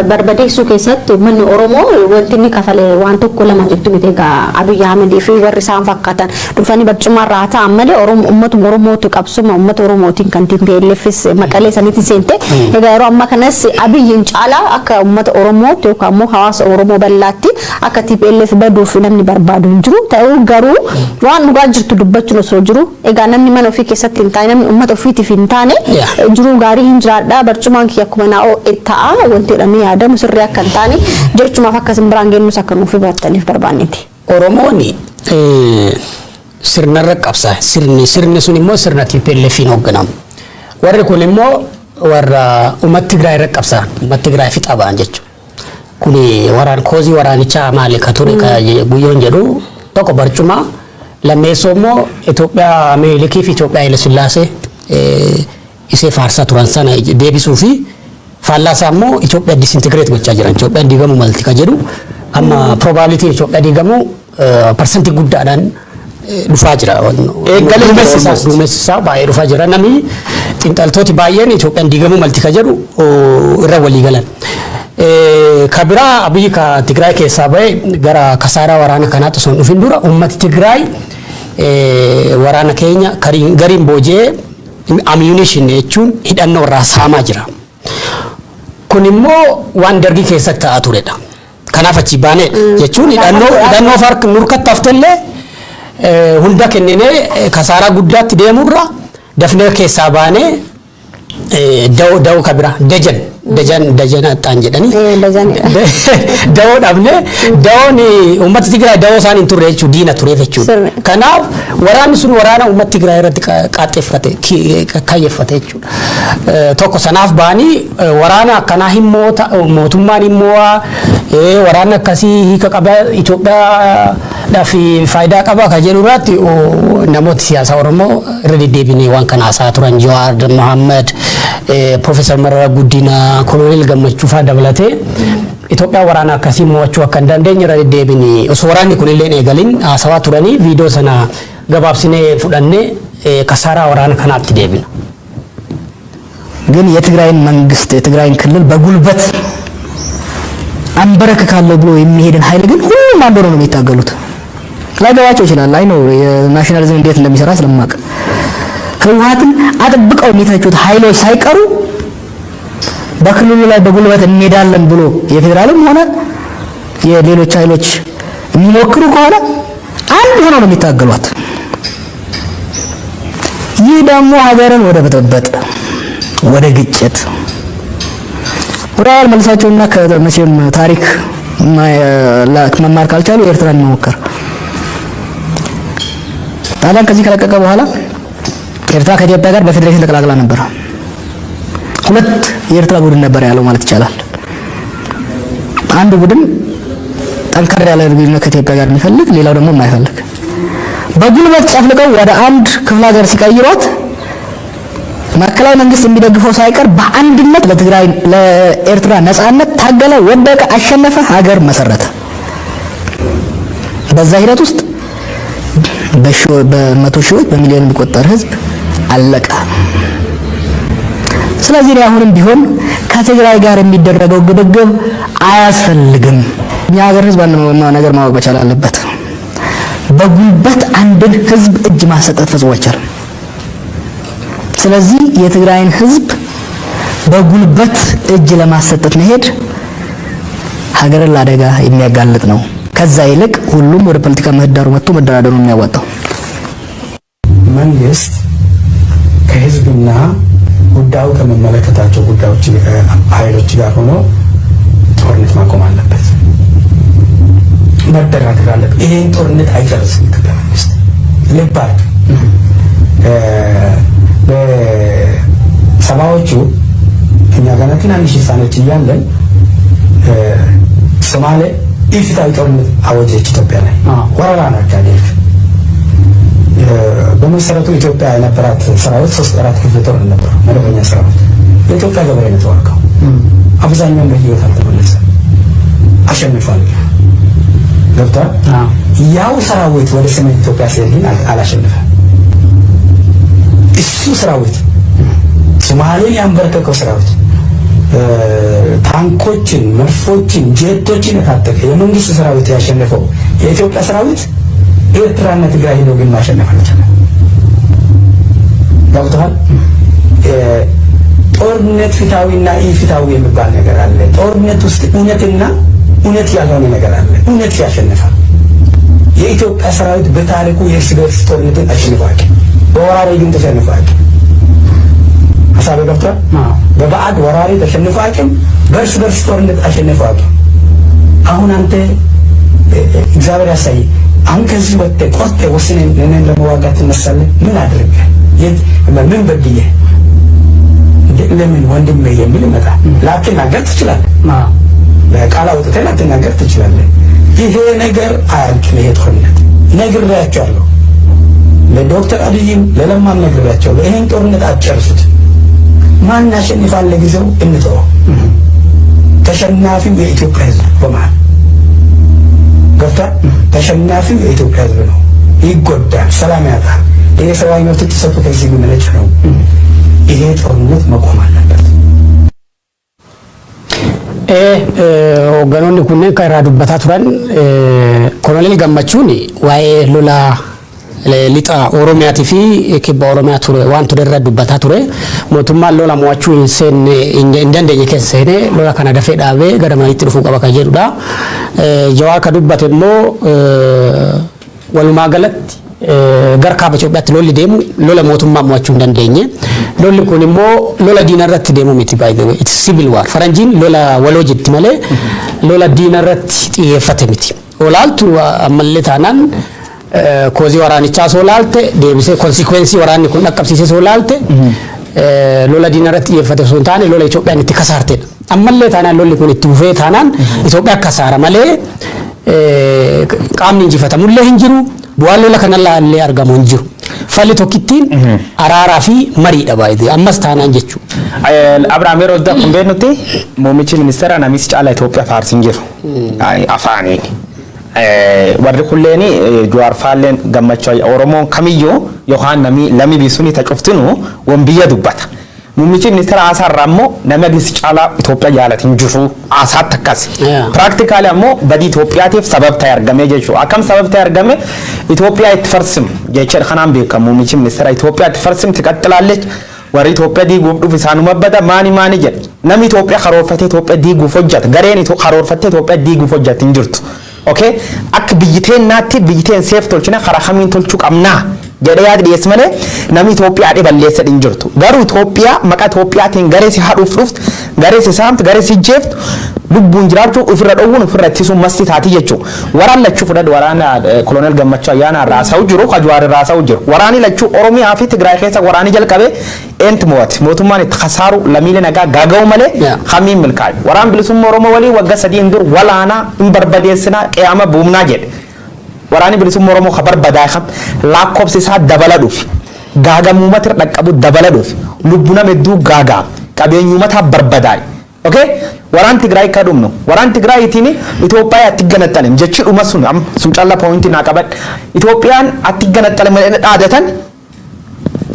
barbadeessuu keessatti uummanni Oromoo wanti inni kafale waan tokko lama jettu miti. Egaa Abiyyi Ahmedii fi warri isaan fakkaatan dhufanii barcumarraa ta'an malee Oromoo uummatuma Oromootu qabsuma uummata Oromootiin kan TPLFis maqalee sanitti seente. Egaa yeroo ammaa kanas Abiyyiin caalaa akka uummata Oromootti yookaan immoo hawaasa Oromoo bal'aatti akka TPLF baduuf namni barbaadu hin jiru. Ta'uu garuu waan dhugaa jirtu dubbachuun osoo jiru, egaa namni mana ofii keessatti hin taane, namni uummata ofiitiif hin taane, jiruu gaarii hin jiraadha, barcumaan kiyya akkuma naa'oo ta'a wanti jedhamee yaadamu sirrii akka hin taane jechumaaf akka isin biraan geenyus akka nuuf hubattaniif barbaanneeti. Oromoon sirnarra qabsa. Sirni sun immoo sirna TPLFiin hoogganamu. Warri kun immoo warra uummata Tigraay irra qabsaan, uummata Tigraay fixa ba'an jechuudha. Kuni waraan cause waraanichaa maali ka ture ka guyyoon jedhu, tokko barcuma, lammeessoo immoo Itoophiyaa Minilikii fi Itoophiyaa Haile Sillaasee isee faarsaa turan sana deebisuu fi faallaa isaa immoo Itoophiyaa disintegrate gochaa jiran. Itoophiyaan diigamuu malti ka jedhu amma probability Itoophiyaa diigamuu parsantii guddaadhaan dhufaa jira. Eeggalee jira Duumessi isaa almost. Duumessi isaa baay'ee dhufaa jira. Namni xiinxaltooti baay'een Itoophiyaan diigamuu malti ka jedhu irra walii galan. Ka biraa Abiyyi ka Tigraay keessaa ba'e gara kasaaraa waraana kanaatti osoo hin dhufin dura uummati Tigraay waraana keenya gariin booji'ee ammunition jechuun hidhannoo irraa saamaa jira. Kun immoo waan dargii keessatti ta'aa turedha. Kanaaf achi baanee jechuun hidhannoo fark nurkatti haftellee hunda kenninee kasaaraa guddaatti deemurra dafnee keessaa baanee da'oo ka bira dejan axxaan jedhanii. Dajanidha. Da'oo dhabne, da'oon uummata Tigraay da'oo isaan hin turre jechuudha, diina tureef jechuudha. Kanaaf waraanni sun waraana uummata Tigraay irratti qaaxxeeffate, kayyeeffate jechuudha. Tokko sanaaf ba'anii waraana akkanaa hin moota, mootummaan hin mo'aa, waraanni akkasii hiika qaba, Itoophiyaadhaaf faayidaa qaba ka jedhu irratti namooti siyaasaa Oromoo irra deddeebinee waan kana haasa'aa turan, Jawaar Mohaammed, Profeesar Mararaa Guddinaa, Koloneel Gammachuu fa'aa dabalatee, Itoophiyaa waraana akkasii mo'achuu akka hin dandeenye irra deddeebinee osoo waraanni kun illee hin eegalin haasawaa turanii viidiyoo sana gabaabsinee fudhannee kasaaraa waraana kanaatti deebina. ግን የትግራይን መንግስት የትግራይን ክልል በጉልበት አንበረክካለሁ ብሎ የሚሄድን ኃይል ግን ሁሉም አንድ ሆነው ነው የሚታገሉት። ላይገባቸው ይችላል። አይ ነው የ nationalism እንዴት እንደሚሰራ ስለማውቅ ህወሓትን አጥብቀው የሚተቹት ኃይሎች ሳይቀሩ በክልሉ ላይ በጉልበት እንሄዳለን ብሎ የፌዴራልም ሆነ የሌሎች ኃይሎች የሚሞክሩ ከሆነ አንድ ሆነው ነው የሚታገሏት። ይህ ደግሞ ሀገርን ወደ ብጥብጥ፣ ወደ ግጭት ወደ ኋላ መልሳቸውና ከመቼም ታሪክ መማር ካልቻሉ ኤርትራን መሞከር። ጣሊያን ከዚህ ከለቀቀ በኋላ ኤርትራ ከኢትዮጵያ ጋር በፌዴሬሽን ተቀላቅላ ነበር። ሁለት የኤርትራ ቡድን ነበር ያለው ማለት ይቻላል። አንዱ ቡድን ጠንከር ያለ ግንኙነት ከኢትዮጵያ ጋር የሚፈልግ፣ ሌላው ደግሞ የማይፈልግ። በጉልበት ጨፍልቀው ወደ አንድ ክፍለ ሀገር ሲቀይሯት ማዕከላዊ መንግስት የሚደግፈው ሳይቀር በአንድነት ለትግራይ ለኤርትራ ነጻነት ታገለ፣ ወደቀ፣ አሸነፈ፣ ሀገር መሰረተ። በዛ ሂደት ውስጥ በመቶ ሺዎች በሚሊዮን የሚቆጠር ህዝብ አለቀ። ስለዚህ እኔ አሁንም ቢሆን ከትግራይ ጋር የሚደረገው ግብግብ አያስፈልግም። እኛ ሀገር ህዝብ አንድ ነገር ማወቅ መቻል አለበት። በጉልበት አንድን ህዝብ እጅ ማሰጠት ፈጽሞ አይቻልም። ስለዚህ የትግራይን ህዝብ በጉልበት እጅ ለማሰጠት መሄድ ሀገርን ለአደጋ የሚያጋልጥ ነው። ከዛ ይልቅ ሁሉም ወደ ፖለቲካ ምህዳሩ መጥቶ መደራደሩ የሚያዋጣው። መንግስት ከህዝብና ጉዳዩ ከሚመለከታቸው ጉዳዮች ኃይሎች ጋር ሆኖ ጦርነት ማቆም አለበት፣ መደራደር አለበት። ይሄን ጦርነት አይጨርስም ኢትዮጵያ መንግስት። ልብ አድርግ። በሰባዎቹ እኛ ገና ትናንሽ ህፃኖች እያለን ሶማሌ ኢፍትሐዊ ጦርነት አወጀች ኢትዮጵያ ላይ፣ ወረራ ነው ያካሄደችው። በመሰረቱ ኢትዮጵያ የነበራት ሰራዊት ሶስት አራት ክፍለ ጦር ነበር፣ መደበኛ ሰራዊት። የኢትዮጵያ ገበሬ ነው የተዋጋው። አብዛኛውን በህይወት አልተመለሰም። አሸንፏል። ገብቷል። ያው ሰራዊት ወደ ሰሜን ኢትዮጵያ ሲሄድ ግን አላሸነፈም። እሱ ሰራዊት ሶማሌን ያንበረከከው ሰራዊት፣ ታንኮችን፣ መድፎችን፣ ጄቶችን የታጠቀ የመንግስት ሰራዊት ያሸነፈው የኢትዮጵያ ሰራዊት ኤርትራና ትግራይ ሄዶ ግን ማሸነፍ አልቻለም። ገብቶሃል? ጦርነት ፍትሐዊና ኢፍትሐዊ የሚባል ነገር አለ። ጦርነት ውስጥ እውነትና እውነት ያልሆነ ነገር አለ። እውነት ያሸንፋል። የኢትዮጵያ ሰራዊት በታሪኩ የእርስ በርስ ጦርነትን አሸንፎ አያውቅም። በወራሪ ግን ተሸንፎ አያውቅም። ሀሳቤ ገብቷል? በባዕድ ወራሪ ተሸንፎ አያውቅም። በእርስ በርስ ጦርነት አሸንፎ አያውቅም። አሁን አንተ እግዚአብሔር ያሳይ። አሁን ከዚህ ወጥተህ ቆርጠህ ወስነህ እኔን ለመዋጋት ትነሳለህ። ምን አድርገህ፣ የት ምን በድዬህ፣ ለምን ወንድሜ የሚል ይመጣል። ላትናገር ትችላለህ። በቃል አውጥተህ ላትናገር ትችላለህ። ይሄ ነገር አያልቅም። ይሄ ጦርነት ነግሬያቸዋለሁ። ለዶክተር አብይም ለለማም ነግሬያቸዋለሁ። ይሄን ጦርነት አትጨርሱት። ማን ያሸንፋል? ለጊዜው እንተወው። ተሸናፊው የኢትዮጵያ ሕዝብ በመሀል ገብቷል። ተሸናፊው የኢትዮጵያ ሕዝብ ነው። ይጎዳል፣ ሰላም ያጣል። ይሄ ሰብአዊ መብት ጥሰቱ ከዚህ የሚመነጭ ነው። ይሄ ጦርነት መቆም አለበት። Hoogganoonni kunneen kan irraa dubbataa turan Koloneel Gammachuun waa'ee lola lixa Oromiyaatii fi kibba Oromiyaa ture waan ture irra dubbataa ture. Mootummaan lola mo'achuu hin seenne hin dandeenye keessa seenee lola kana dafee dhaabee gara mariitti dhufuu qaba kan jedhudha. Jawaar kan dubbate immoo walumaa galatti gara kaaba Itoophiyaatti lolli deemu lola mootummaa mo'achuu hin dandeenye. Lolli kun immoo lola diina irratti deemu miti, by the way. It's civil war. Faranjiin lola waloo jetti malee lola diina irratti xiyyeeffate miti. Olaaltu ammallee taanaan cause waraanichaa soo laalte, deebisee consequence waraanni kun dhaqqabsiisee soo laalte, lola diina irratti xiyyeeffate osoo hin taane lola Itoophiyaan itti kasaartedha. Ammallee taanaan lolli kun itti fufee taanaan Itoophiyaa kasaara malee qaamni injifatamullee hin jiru, bu'aan lola kanallee illee argamu hin jiru. Falli tokkittiin araaraa fi mariidha baay'ee ammas taanaan jechuudha. Abrahaam, yeroo adda kun beeknutti muummichi ministeera namichi caala Itoophiyaa faarsin jiru afaaniin. Warri kulleen Jawaar faalleen gammachuu Oromoon kamiyyuu yookaan nami lami bisuun tacuftinu wan biyya dubbata. Muummichi ministeera haasaarraa immoo nama gisi caalaa Itoophiyaa jaalatin jiru haasaatti akkas. Practically ammoo badii Itoophiyaatiif sabab ta'e argame jechuudha. Akkam sabab ta'e argame? Itoophiyaa itti farsim jecha kanaan beekamu muummichi ministeera Itoophiyaa itti farsim ትቀጥላለች. Warri Itoophiyaa diiguuf dhufu isaanuma bada maani maani jedha. Namni Itoophiyaa karoorfatee Itoophiyaa diiguuf hojjeta. Gareen karoorfattee Itoophiyaa diiguuf hojjeta hin jirtu. Okay? Akka biyyi teennaatti biyyi teen seef tolchina karaa kamiin tolchuu qabnaa jedhee yaada dhiyeessu malee namni Itoophiyaa dhiballeessa hin jirtu. Garuu Itoophiyaa maqaa Itoophiyaatiin garee si haadhuuf dhuftu, garee si saamtu, garee si jeeftu lubbuun jiraachuu ofirra dhowwuun ofirra ittisuun masti taati jechuudha. Waraan lachuu fudhadhu, waraana Koloneel Gammachuu Ayyaanaa irraa haasa'u jiru, Kajuwaar irraa haasa'u jiru. Waraanni lachuu Oromiyaa fi Tigraay keessa waraanni jalqabe eentu mo'ate? Mootummaan itti kasaaru lammiilee nagaa gaaga'u malee kamiin milkaa'e? Waraan bilisummaa Oromoo walii waggaa 3 dur walaanaa hin barbadeessinaa qe'ama buumnaa jedhe. Waraanni bilisummaa Oromoo ka barbadaa'e lakkoofsi isaa dabala dhufe. Gaagamuumatti irra dhaqqabu dabala dhufe. Lubbu nama hedduu gaagaam. Qabeenyumataa barbadaa'e. Okay? Waraan Tigraay ka dhumnu. Waraan Tigraayitiin Itoophiyaa atti ganaxxale. Jechi dhuma sun sun calla point naa qabadhe. Itoophiyaan atti ganaxxale malee dhaadatan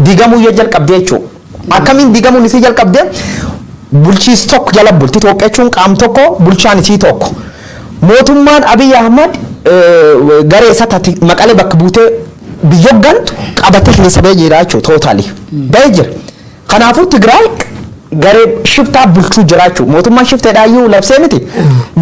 diigamuu yoo jalqabdee jechuudha. Akkamiin diigamuun isii jalqabdee? Bulchiis tokko jala bulti. Itoophiyaa jechuun qaam tokko, bulchaan isii tokko. Mootummaan Abiy Ahmad garee isaa tati Maqalee bakka buutee biyya hoggantu qabatee keessa bahee jira jechuudha, totally. Bahee jira. Kanaafuu Tigraay garee shiftaa bulchuu jira jechuudha. Mootummaan shifteedhaayyuu labsee miti.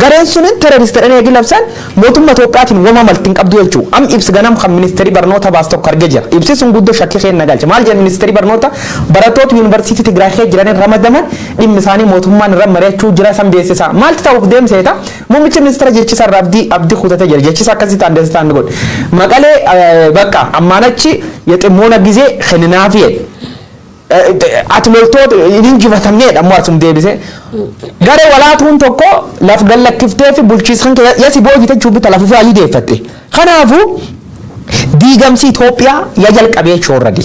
Gareen sunin terrorist jedhanii eegi labsan mootummaa Itoophiyaatiin wama malti hin qabdu jechuudha. Am ibsi ganam kan ministeerii barnoota baas tokko argee jira. Ibsi sun guddoo shakkii keenya galche. Maal jedhan ministeerii barnoota? Barattoota yuunivarsiitii Tigraay keessa jiranii ramadaman dhimmi isaanii mootummaan irra mari'achuu jira san beeksisa. Maalti ta'uuf deemseeta? Muummichi ministeera jechisa irraa abdii kutatee jira. Jechisa akkasii ta'an deessisaa inni godhe. Maqalee bakka ammaan achi የጥሞና ጊዜ kenninaafi jedhe. Ati loltoota hin injifatamneedha ammoo asum deebise. Garee walaatuun tokko laf gallakkiftee fi bulchiisan yasi boojite jechuun bita lafa ofii deeffatte. Kanaafuu diigamsi Itoophiyaa ya jalqabee jechuun already.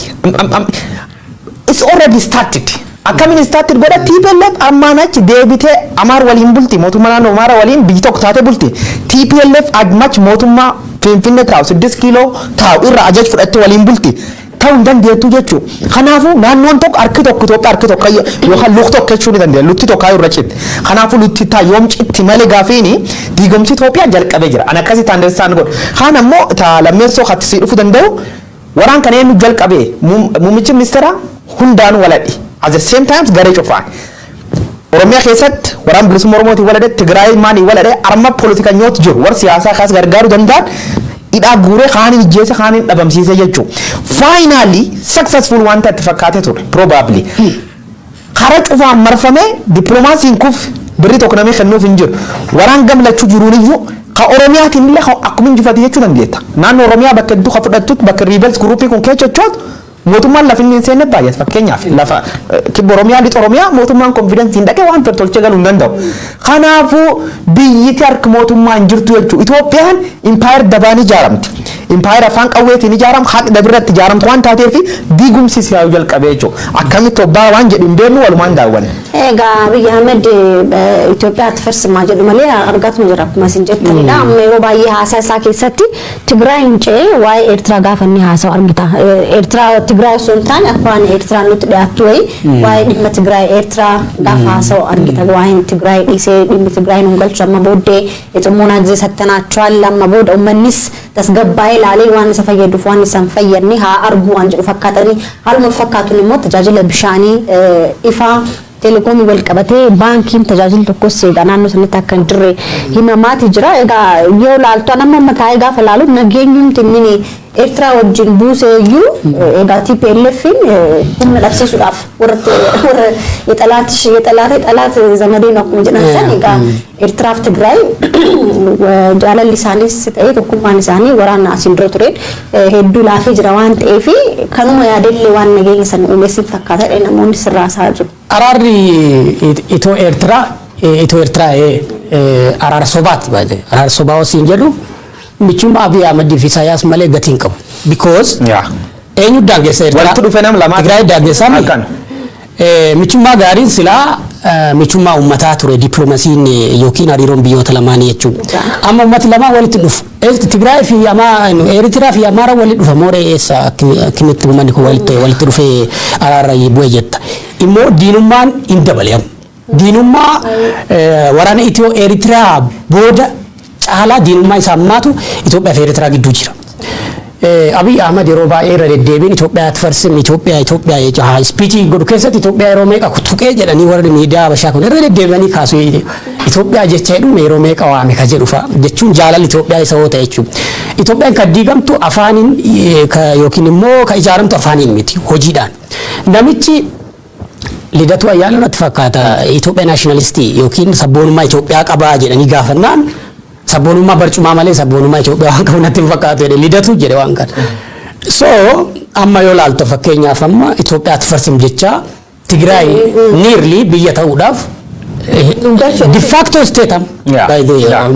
It's already started. Akkamiin started godha? TPLF ammaan achi deebitee Amaar waliin bulti, mootummaa naannoo Amaara waliin biyyi tokko taate bulti. TPLF ammach mootummaa Finfinnee taa'u, 6 kiiloo taa'u irra ajaj fudhattee waliin bulti. Ta'uu hin dandeettu jechuudha. Kanaafuu naannoon tokko harki tokko Itoophiyaa harki tokko yookaan lukti tokko jechuu ni dandeenya. Lukti tokko irra citti. Kanaafuu lukti taa yoom citti malee gaafiini diigamsi Itoophiyaa jalqabee jira. Ani akkasitti understand godha. Kaan ammoo ta lammeessoo kattisii dhufuu danda'u waraan kana eenyu jalqabee? Muummichi ministeera hundaanuu waladhi. At the same time garee cufaan. Oromiyaa keessatti waraan bilisummaa Oromootiin waladhe, Tigraay maanii waladhe, arma poolitikanyoota jiru warra siyaasaa kaas gargaaruu danda'an hidhaa guuree, kaaniin ijjeese, kaaniin dhabamsiise jechuudha. Finally successful wanta itti fakkaatee ture probably. Karaa cufaan marfamee dippiloomaasiin kuf birrii tokko namni kennuuf hin jiru. Waraan gamlachuu jiruun iyyuu ka Oromiyaatiin illee akkuma injifate jechuu dandeetta. Naannoo Oromiyaa bakka hedduu ka fudhattutti bakka rebels groupii kun keessa sochootu mootummaan lafa inni hin seenne baay'ata. Fakkeenyaaf lafa kibba Oromiyaa, lixa Oromiyaa mootummaan confidenceiin dhaqee waan tolchee galuu hin danda'u. Kanaafuu biyyiti harka mootummaa hin jirtu jechuudha. Itoophiyaan impaayar dabaan ijaaramti. Impaayar afaan qawweetiin ijaaram, haqa dabirratti ijaaramtu waan taateef diigumsi siyaayuu jalqabee jechuudha. Akkamitti obbaa waan jedhu hin beeknu, walumaan daawwanne. Egaa Abiy Ahmed Itoophiyaa ati jedhu malee argatuma jira akkuma isin jettanidha. Amma yeroo baay'ee haasaa isaa keessatti Tigraay hin ce'ee waa'ee Eertiraa gaafa inni haasa'u argita. Eertiraa Tigraay osoo hin taane akka waan Eertiraan nutti dhiyaattu wayii waa'ee dhimma Tigraay Eertiraa gaafa haasa'u argita. Waa'een Tigraay dhiisee dhimmi Tigraay nu galchu amma booddee የጥሞና ጊዜ ሰጥተናቸዋል, amma booda uummannis tasgabbaa'ee ilaalee waan isa fayyaduuf waan isa hin fayyadne haa argu waan jedhu fakkaatanii, haaluma fakkaatuun immoo tajaajila bishaanii, ifaa, teelekoomii wal qabatee baankiin tajaajilli tokkos egaa naannoo sanatti akka hin jirre himamaati jira. Egaa yoo laaltu amma amma taa'ee gaafa laalu nageenyumti inni Eertiraa wajjin buusee iyyuu egaa TPLF humna dhabsiisuudhaaf warra የጠላት የጠላት ጠላት ዘመዴ ነው akkuma jedhan san, egaa Eertiraaf Tigraay jaalalli isaanis ta'ee tokkummaan isaanii waraana asiin dura tureen hedduu laafee jira waan ta'eef kanuma yaadellee waan nageenya sana uumeessin fakkaata namoonni sirraasaa jiru. Araarri Itoo Eertiraa araara sobaati baay'ee. Araara sobaa wasiin jedhu michummaa Abiy Ahmedii fi Isaayyaas malee gatii hin qabu. Because eenyu daangeessa Eertiraa? Walitti dhufe nam lamaa. Tigraay daangeessaa mi? Akkana. Michummaa gaariin silaa michummaa uummataa ture, dippiloomaasiin yookiin hariiroon biyyoota lamaanii jechuudha. Amma uummati lamaan walitti dhufu. Tigraay fi Eertiraa fi Amaara walitti dhufa mooree eessa akkamitti uummanni kun walitti dhufee araara bu'e jetta. Immoo diinummaan hin dabale amma. Diinummaa waraana Itiyoo Eertiraa booda caalaa diinummaa isaa ammaatu Itoophiyaa fi Eertiraa gidduu jira. Abiy Ahmad yeroo baay'ee irra deddeebiin Itoophiyaa farsim Itoophiyaa Itoophiyaa jecha speechii godhu keessatti Itoophiyaa yeroo meeqa tuqee jedhanii warri miidiyaa Habashaa kun irra deddeebi'anii kaasu. Itoophiyaa jecha jedhu yeroo meeqa waame ka jedhu fa'a jechuun jaalalli Itoophiyaa isa hoo ta'e jechuudha. Itoophiyaan kan diigamtu afaaniin yookiin immoo kan ijaaramtu afaaniin miti, hojiidhaan. Namichi Lidatu Ayyaanoo natti fakkaata Itoophiyaa nationalistii yookiin sabboonummaa Itoophiyaa qabaa jedhanii gaafannaan, sabboonummaa barcumaa malee sabboonummaa Itoophiyaa waan qabu natti hin fakkaatu jedhe, Lidatu jedhe waan kana. So amma yoo laaltu fakkeenyaaf amma Itoophiyaatti farsim jecha Tigraay nearly biyya ta'uudhaaf de facto state am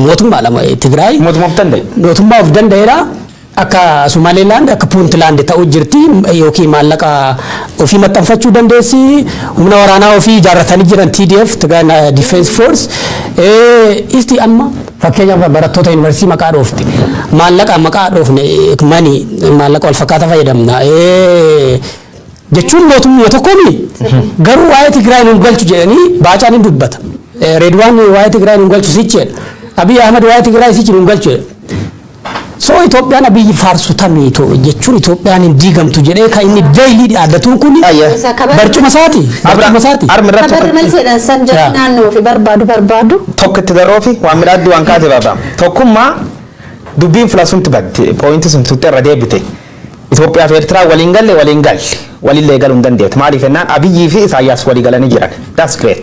mootummaa lama Tigraay Mootummaa of danda'e. Mootummaa of danda'eera. Akka Somaliland, akka Puntland ta'uu jirti, yookiin maallaqa ofii maxxanfachuu dandeessi, humna waraanaa ofii ijaarratanii jiran, TDF, Tigray Defense Force. Isti amma fakkeenyaaf barattoota yuunivarsiitii maqaa dhoofte, maallaqa maqaa dhoofne, mani maallaqa wal fakkaataa fayyadamna jechuun mootummaa tokkomi, garuu waa'ee Tigraay nun galchu jedhanii Baacaan hin dubbata. Reedwaan waa'ee Tigraay nun galchu sichi jedha. Abiy Ahmed waa'ee Tigraay sichi nun galchu jedha. So Itoophiyaan Abiyyi faarsu tamii jechuun Itoophiyaan hin diigamtu jedhee kan inni daily dhaaddatuun kun barcuma isaati. Barcuma isaati. Armi irratti Kabarri malseedhaan san jedhu naannoo fi barbaadu barbaadu. Tokko itti daroofi waan midhaaddu waan kaate baaba. Tokkummaa dubbiin filasunti badde, point sun tutte irra deebite. Itoophiyaa fi Eertiraa waliin galle, waliin galle, walillee galuu hin dandeettu. Maaliif jennaan, Abiyyii fi Isaayyaas walii galanii jiran. That's great.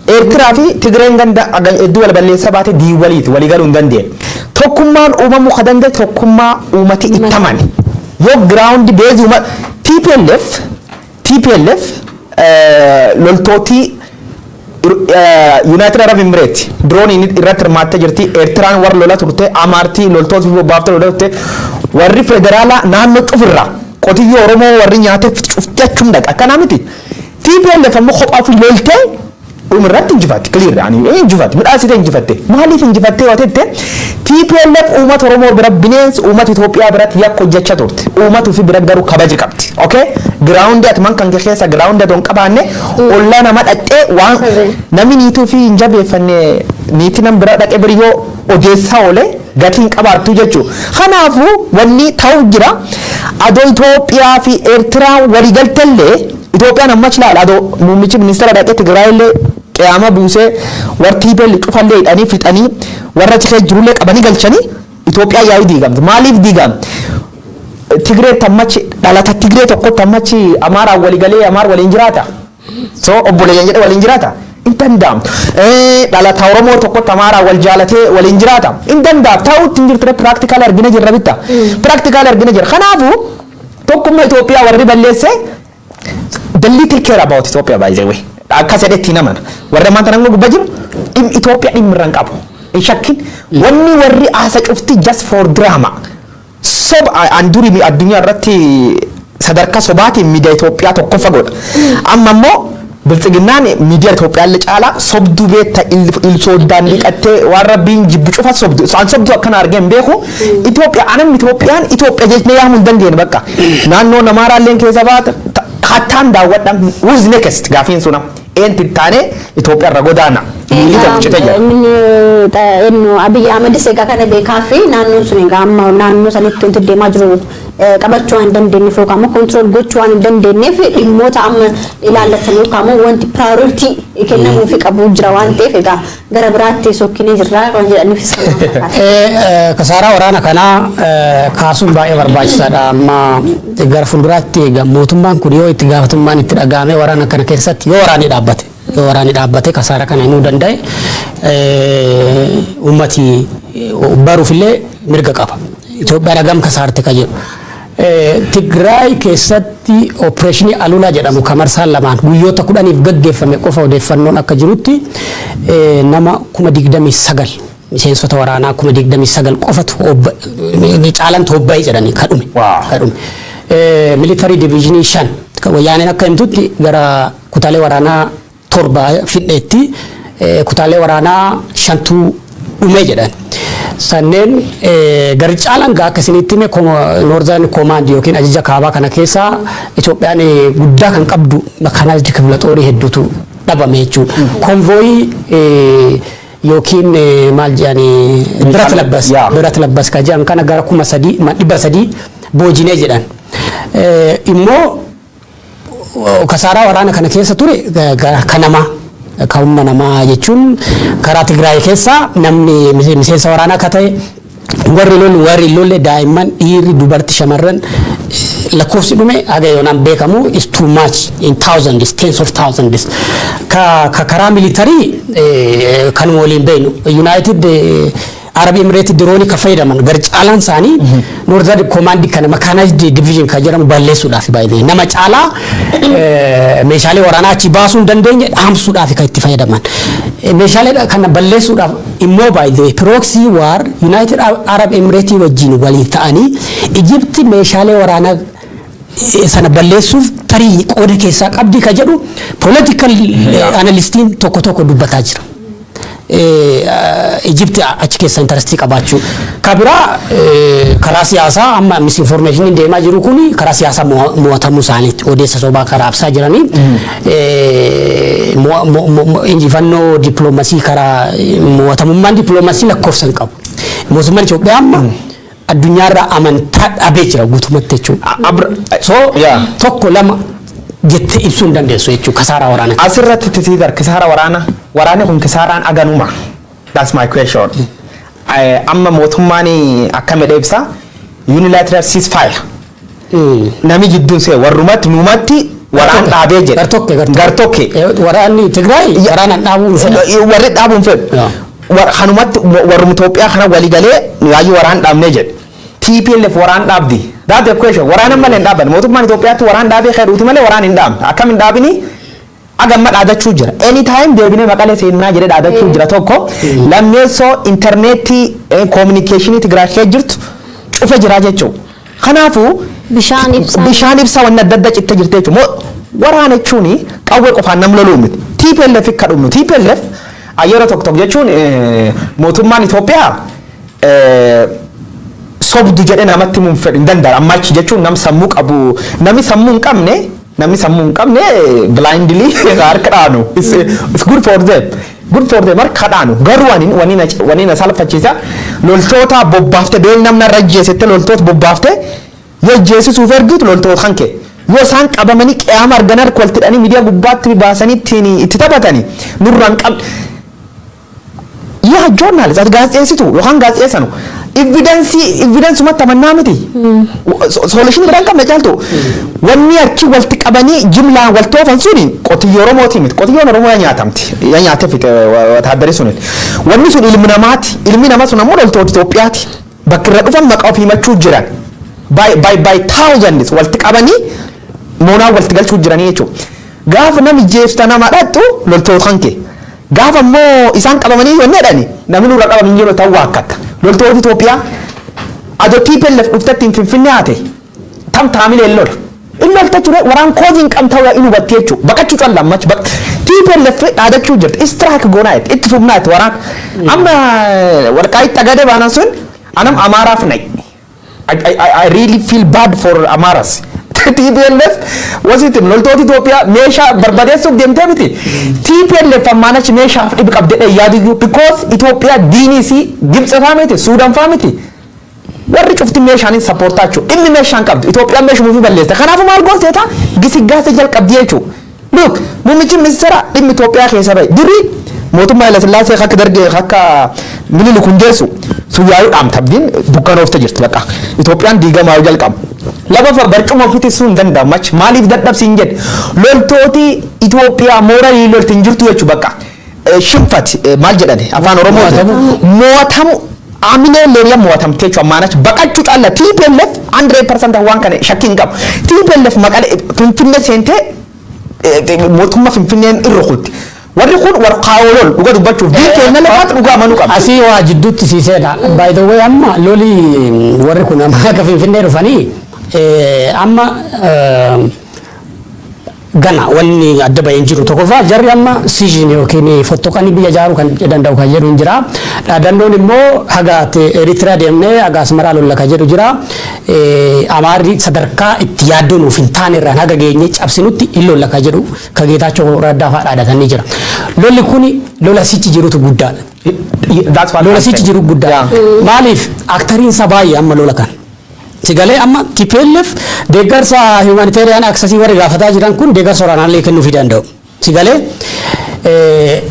Eertiraa fi Tigreen ganda hedduu wal balleessaa baate diiwwaliiti, walii galuu hin dandeenye. Tokkummaan uumamuu ka danda'e tokkummaa uummati itti amane. Yoo ground base uuma TPLF loltootii United Arab Emirates drooniin irratti hirmaattee jirti. Eertiraan warra lola turte, Amaartii loltoota bobbaaftee lola turte, warri federaalaa naannoo cufirraa qotiyyoo Oromoo warri nyaatee cuftee achum dhaqa. Akkanaa miti. TPLF ammoo kophaa ofii loltee dhumarratti injifatte. Clear, ani injifatte, midhaasite injifatte. Maaliif injifattee yoo jette, TPLF uummata Oromoo bira bineensi, uummata Itoophiyaa biratti yakka hojjechaa turte. Uummata ofii bira garuu kabaja qabdi. Okay? Ground ati man kan keessa ground ati hin qabaanne, ollaa nama dhaqxee waan namni niituu fi hin jabeeffanne, niitii nam bira dhaqee biriyyoo odeessaa oole gatiin qabaattu jechuudha. Kanaafuu wanni ta'u jira, adoo Itoophiyaa fi Eertiraan waliigaltellee, Itoophiyaan ammas ilaala, adoo muummichi ministeera dhaqee Tigraayillee qiyaama buusee, warri TPL cufallee hidhanii fixanii, warra achi keessa jirullee qabanii galchanii, Itoophiyaa yaa'ii diigamte. Maaliif diigamte? Tigree tammachi dhalata Tigree tokko tammachi Amaaraan waliigalee Amaar waliin jiraata. So obboleeyyan jedhe waliin jiraata. Hin danda'amu. Dhalata Oromoo tokkotti Amaaraan wal jaalatee waliin jiraata. Hin danda'amu. Ta'uutti hin jirtu, practical argina jirra bitta. Practical argina jirra. Kanaafuu tokkummaa Itoophiyaa warri balleesse, the little care about Ethiopia, by the way. Akkas jedhetti naman. Warri ammaan tana gubbaa jiru dhimmi Itoophiyaa dhimmi irra hin qabu. Hin shakkin. Wanni warri haasa cufti just for drama. Soba an duri addunyaa irratti sadarkaa sobaatiin miidiyaa Itoophiyaa tokkoffaa godha. Amma immoo biltsiginnaan miidiyaa Itoophiyaa illee caalaa sobduu beekta, ilsooddaan dhiqattee waan rabbiin jibbu cufa sobdu. Isaan sobduu akkana argee hin beeku. Itoophiyaa anam Itoophiyaan Itoophiyaa jechnee yaamuu hin dandeenye bakka. Naannoo Amaaraalleen keessa baata. Hattaan daawwadha, who is next gaafiin suna. Eentu taanee Itoophiyaa irra godaana. Miilli tokko cite jira. Inni Abiy Ahmedis egaa kana beekaa fi naannoon sun egaa amma naannoo sanitti wanti deemaa jiru qabachuu waan hin dandeenyeef yookaan immoo control gochuu waan hin dandeenyeef, dhimmoota amma ilaallatan yookaan immoo wanti priority kennamuufi qabu jira waan ta'eef, egaa gara biraatti sokkinee jirra kan jedhaniif sana fakkaata. Kasaaraa waraana kanaa kaasuun baay'ee barbaachisaadha. Amma gara fuulduraatti egaa mootummaan kun yoo itti gaafatamummaan itti dhaga'ame, waraana kana keessatti yoo waraanni dhaabbate kasaara kana himuu danda'e, uummati baruufillee mirga qaba. Itoophiyaan hagam kasaarte ka jedhu. Tigraay keessatti operation Alulaa jedhamu kan marsaan lamaan guyyoota 10f gaggeeffame qofa, odeeffannoon akka jirutti nama 29,000, miseensota waraanaa 29,000 qofatu caalantu hobba'ee jedhanii kadhume. Kadhume. Military division shan, wayyaaneen akka himtutti gara kutaalee waraanaa torba fidheetti, kutaalee waraanaa shantuu dhumee jedhan. Sanneen gari caalaan gaa akka isinitti hime Northern Command yookiin ajaja kaabaa kana keessaa Itoophiyaan guddaa kan qabdu mechanized kifla xoorii hedduutu dhabame jechuudha. Convoy yookiin maal jedhani, birat labbas birat labbas ka jedhan kana gara 3,300 boojinee jedhan. Immoo kasaaraa waraana kana keessa ture ka namaa, ka humna namaa jechuun, karaa Tigraay keessaa namni miseensa waraanaa akka ta'e, warri lollu, warri hin lolle, daa'imman, dhiirri, dubarti, shamarran, lakkoofsi dhume haga yoonaan beekamu is too much, in thousands, tens of thousands. Ka karaa military kanuma waliin beeknu United Arab Emirate diroonii kan fayyadaman gar caalaan isaanii Northern Command kana, mechanized division kan jedhamu balleessuudhaaf, baay'ee nama caalaa meeshaalee waraanaa achi baasuu hin dandeenye dhaamsuudhaaf kan itti fayyadaman. Meeshaalee kana balleessuudhaaf immoo baay'ee proxy war United Arab Emirates wajjin walii ta'anii Egypt meeshaalee waraanaa sana balleessuuf tarii qooda keessaa qabdi ka jedhu political analystiin tokko tokko dubbataa jira. Egypt achi keessa interestii qabaachuu. Ka biraa karaa siyaasaa amma misinformationiin deemaa jiru kun karaa siyaasaa mo'atamuu isaaniiti. Odeessa sobaa karaa absaa jiranii injifannoo dippiloomasii karaa mo'atamummaan dippiloomasii lakkoofsa hin qabu. Mootummaan Itoophiyaa amma addunyaarraa amantaa dhabee jira guutummaatti jechuudha. So tokko lama jettee ibsuu hin dandeessu jechuudha kasaaraa waraanaa. Asirratti tisiidar kisaara waraana, waraanni kun kisaaraan aganuma. That's my question. Amma mootummaan akkam jedhee ibsa, unilateral ceasefire. Nami jidduun see warrumatti numatti waraan dhaabee jedhe. Gartokke gartokke. Gartokke. Waraanni Tigraay waraana dhaabuu hin fedhan. Warri dhaabuu hin fedhu. Kanumatti warrum Itoophiyaa kana waliigalee yaayyuu waraan dhaabnee jedhe. TPLF waraan dhaabdi. That's the question. Waraana malee hin dhaaban. Mootummaan Itoophiyaatti waraan dhaabee khayruuti malee waraan hin dhaabne. Akkam hin dhaabini? Agamma dhaadachuu jira. Anytime deebinee Maqalee seennaa jedhee dhaadachuu jira tokko. Lammeessoo intarneetii communicationii Tigraay keessa jirtu cufe jira jechuudha. Kanaafuu bishaan ibsaa. Bishaan ibsaa wanni adda addaa cittee jirti jechuudha. Waraana jechuun qawwee qofaan nam loluu miti. TPLF akka dhumnu. TPLF yeroo tokko tokko jechuun mootummaan Itoophiyaa sobdu jedhee namatti himuun fedhu hin danda'u. Amma achi jechuun nam sammuu qabu, namni sammuu hin qabne blindly harka dhaanu. It's good for them. Good for them, harka dhaanu. Garuu wani na salphachiisa, loltoota bobbaafte beel namna irra jeesette, loltoota bobbaafte yoo jeesisuuf ergitu loltoota kan kee. Yoo isaan qabamanii qe'aama argan harka walitti hidhanii miidiyaa gubbaatti baasanii ittiin itti taphatanii nurraan qab. Yaa journalist, ati gaazexeessitu yookaan gaazexeessanu, evidenceumatti amannaa miti. Solution biraan qabna caaltu. Wanni achi walitti qabanii jimlaan wal toofan suni qotiyyoo Oromooti miti. Qotiyyoon Oromoo yaa nyaatamti. Yaa nyaatee fixe wataaddarii suni. Wanni sun ilmi namaati. Ilmi namaa sun ammoo loltoota Itoophiyaati. Bakka irra dhufan maqaa ofii himachuu jiran. By thousands walitti qabanii moonaa walitti galchuu jiranii jechuudha. Gaafa nami jeefta nama dhattu loltoota kan kee. Gaafa immoo isaan qabamanii wanni jedhani namni nurra qabamin jiru ta'uu waakkatta. Loltoota Itoophiyaa adoo TPLF dhuftetti hin Finfinnee haate tam taamilee hin lola. Inni lolta ture waraan koozii hin qabne ta'uu inni hubatti jechuudha. Baqachuu calla ammachi TPLF dhaadachuu jirti. Strike goonaa jetti, itti fufnaa jetti waraan. Amma Warqaayitti Xagadee baanan sun anam Amaaraaf nayi. I really feel bad for Amaras. TPLF wasitti loltoota Itoophiyaa meeshaa barbadeessuuf deemtee miti. TPLF ammaan achi meeshaaf dhibi qabdee yaadiyyuu, because Itoophiyaa diinii isii Gibxi faa miti, Suudaan faa miti. Warri cufti meeshaan supportaa jechuudha. Inni meeshaan qabdu Itoophiyaan meeshuma ofii balleessa. Kanaafuu maal goolteeta gisiggaase jalqabdi jechuudha. Look, muummichi ministeera dhimmi Itoophiyaa keessa bahe. Durii mootummaa Haile Sillaasee akka Dargee akka Minilik hundeessu sun yaa'uu dhaamtabdiin dukkanoofte jirti bakka. Itoophiyaan diigamaa yoo jalqabu. Lafa barcuma ofiitti sun hin danda'amu achi maaliif dadhabsiin jedhe, loltooti Itoophiyaa mooralii lolti hin jirtu jechuudha bakka. Shinfati maal jedhani afaan Oromootiin mo'atamu aminee leeriyaa mo'atamte jechuudha. Ammaan achi baqachuu caalla TPLF 100% waan kana shakkii hin qabu. TPLF Maqalee Finfinnee seentee mootummaa Finfinneen irra kutti. Warri kun warra kaawolol dhuga dubbachuuf biyya keenya lafaatti dhugaa amanuu qabdi. Asii waa jidduutti siiseedha. By the way, amma loli warri kun amma akka Finfinnee dhufanii amma gana wanni adda bahee hin jiru. Tokkoffaa jarri amma secession yookiin fottoqanii biyya ijaaruu kan danda'u kan jedhu hin jira. Dhaadannoon immoo haga Eritiriyaa deemnee haga Asmaraa lolla kan jedhu jira. Amaarri sadarkaa itti yaaddoo nuuf hin taane irraan haga geenyee cabsinutti hin lolla kan jedhu ka Geetaachoo Raddaa fa'aa dhaadatanii jira. Lolli kun lola sichi jirutu guddaadha. That's what Lola I'm sichi saying. jiru guddaadha. Maaliif actoriin isaa baay'ee amma lola kana. Sigalee amma TPLF deeggarsa humanitarian accessii warri gaafataa jiran kun deeggarsa waraanaallee kennuufii danda'u. Sigalee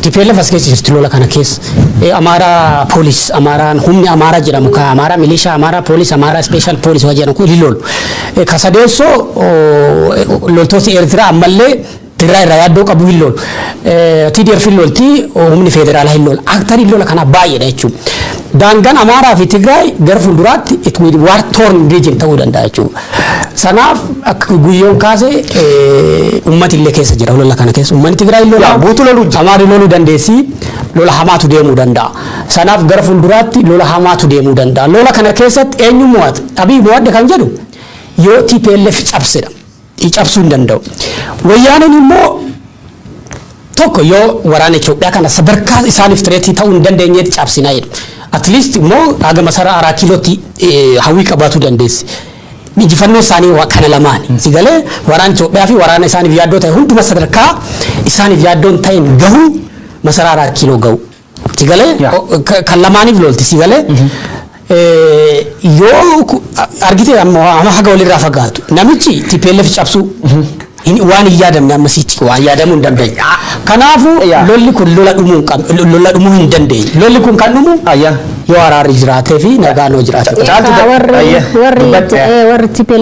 TPLF as keessa jirti lola kana keessa. Amaaraa poolis, Amaaraan humni Amaaraa jedhamu ka Amaaraa milishaa, Amaaraa poolis, Amaaraa special poolis waa jedhamu kun ni lolu. Ka sadeessoo loltooti Eertiraa ammallee Tigraay irraa yaaddoo qabu hin lolu. TDF hin lolti, humni federaalaa hin lola. Actoriin lola kanaa baay'eedha jechuudha. Daangaan Amaaraa fi Tigraay gara fuulduraatti it will war torn region ta'uu danda'a jechuudha. Sanaaf akka Guyyoon kaase, uummati illee keessa jira lola kana keessa. Uummanni Tigraay lola. Yaa, guutuu loluu jira. Amaarri loluu dandeessi, lola hamaatu deemuu danda'a. Sanaaf gara fuulduraatti lola hamaatu deemuu danda'a. Lola kana keessatti eenyu mo'ata? Abiy mo'adde kan jedhu yoo TPLF cabsedha. Cabsuu hin danda'u. Wayyaaneen immoo tokko yoo waraana Itoophiyaa kana sadarkaa isaaniif threatii ta'uu hin dandeenyetti cabsinaa jedhu. At least immoo haga masaraa Araa Kiilootti hawwii qabaachuu dandeessi. Injifannoo isaanii kana lamaani. Si galee, waraana Itoophiyaa fi waraana isaaniif yaaddoo ta'e hunduma sadarkaa isaaniif yaaddoon ta'in gahu, masaraa Araa Kiiloo gahu. Si galee, kan lamaaniif lolti, si galee. Yoo argite, amma haga walirraa fagaatu namichi TPLF cabsuu waan hin yaadamne, amma sichi waan yaadamuu hin dandeenye. Kanaafuu lolli kun lola dhumuu hin qabne, lola dhumuu hin dandeenye. Lolli kun kan dhumu yoo araarri jiraatee fi nagaan yoo jiraate. Caaltu Warri ayya, warri dubbadhe. warri TPLF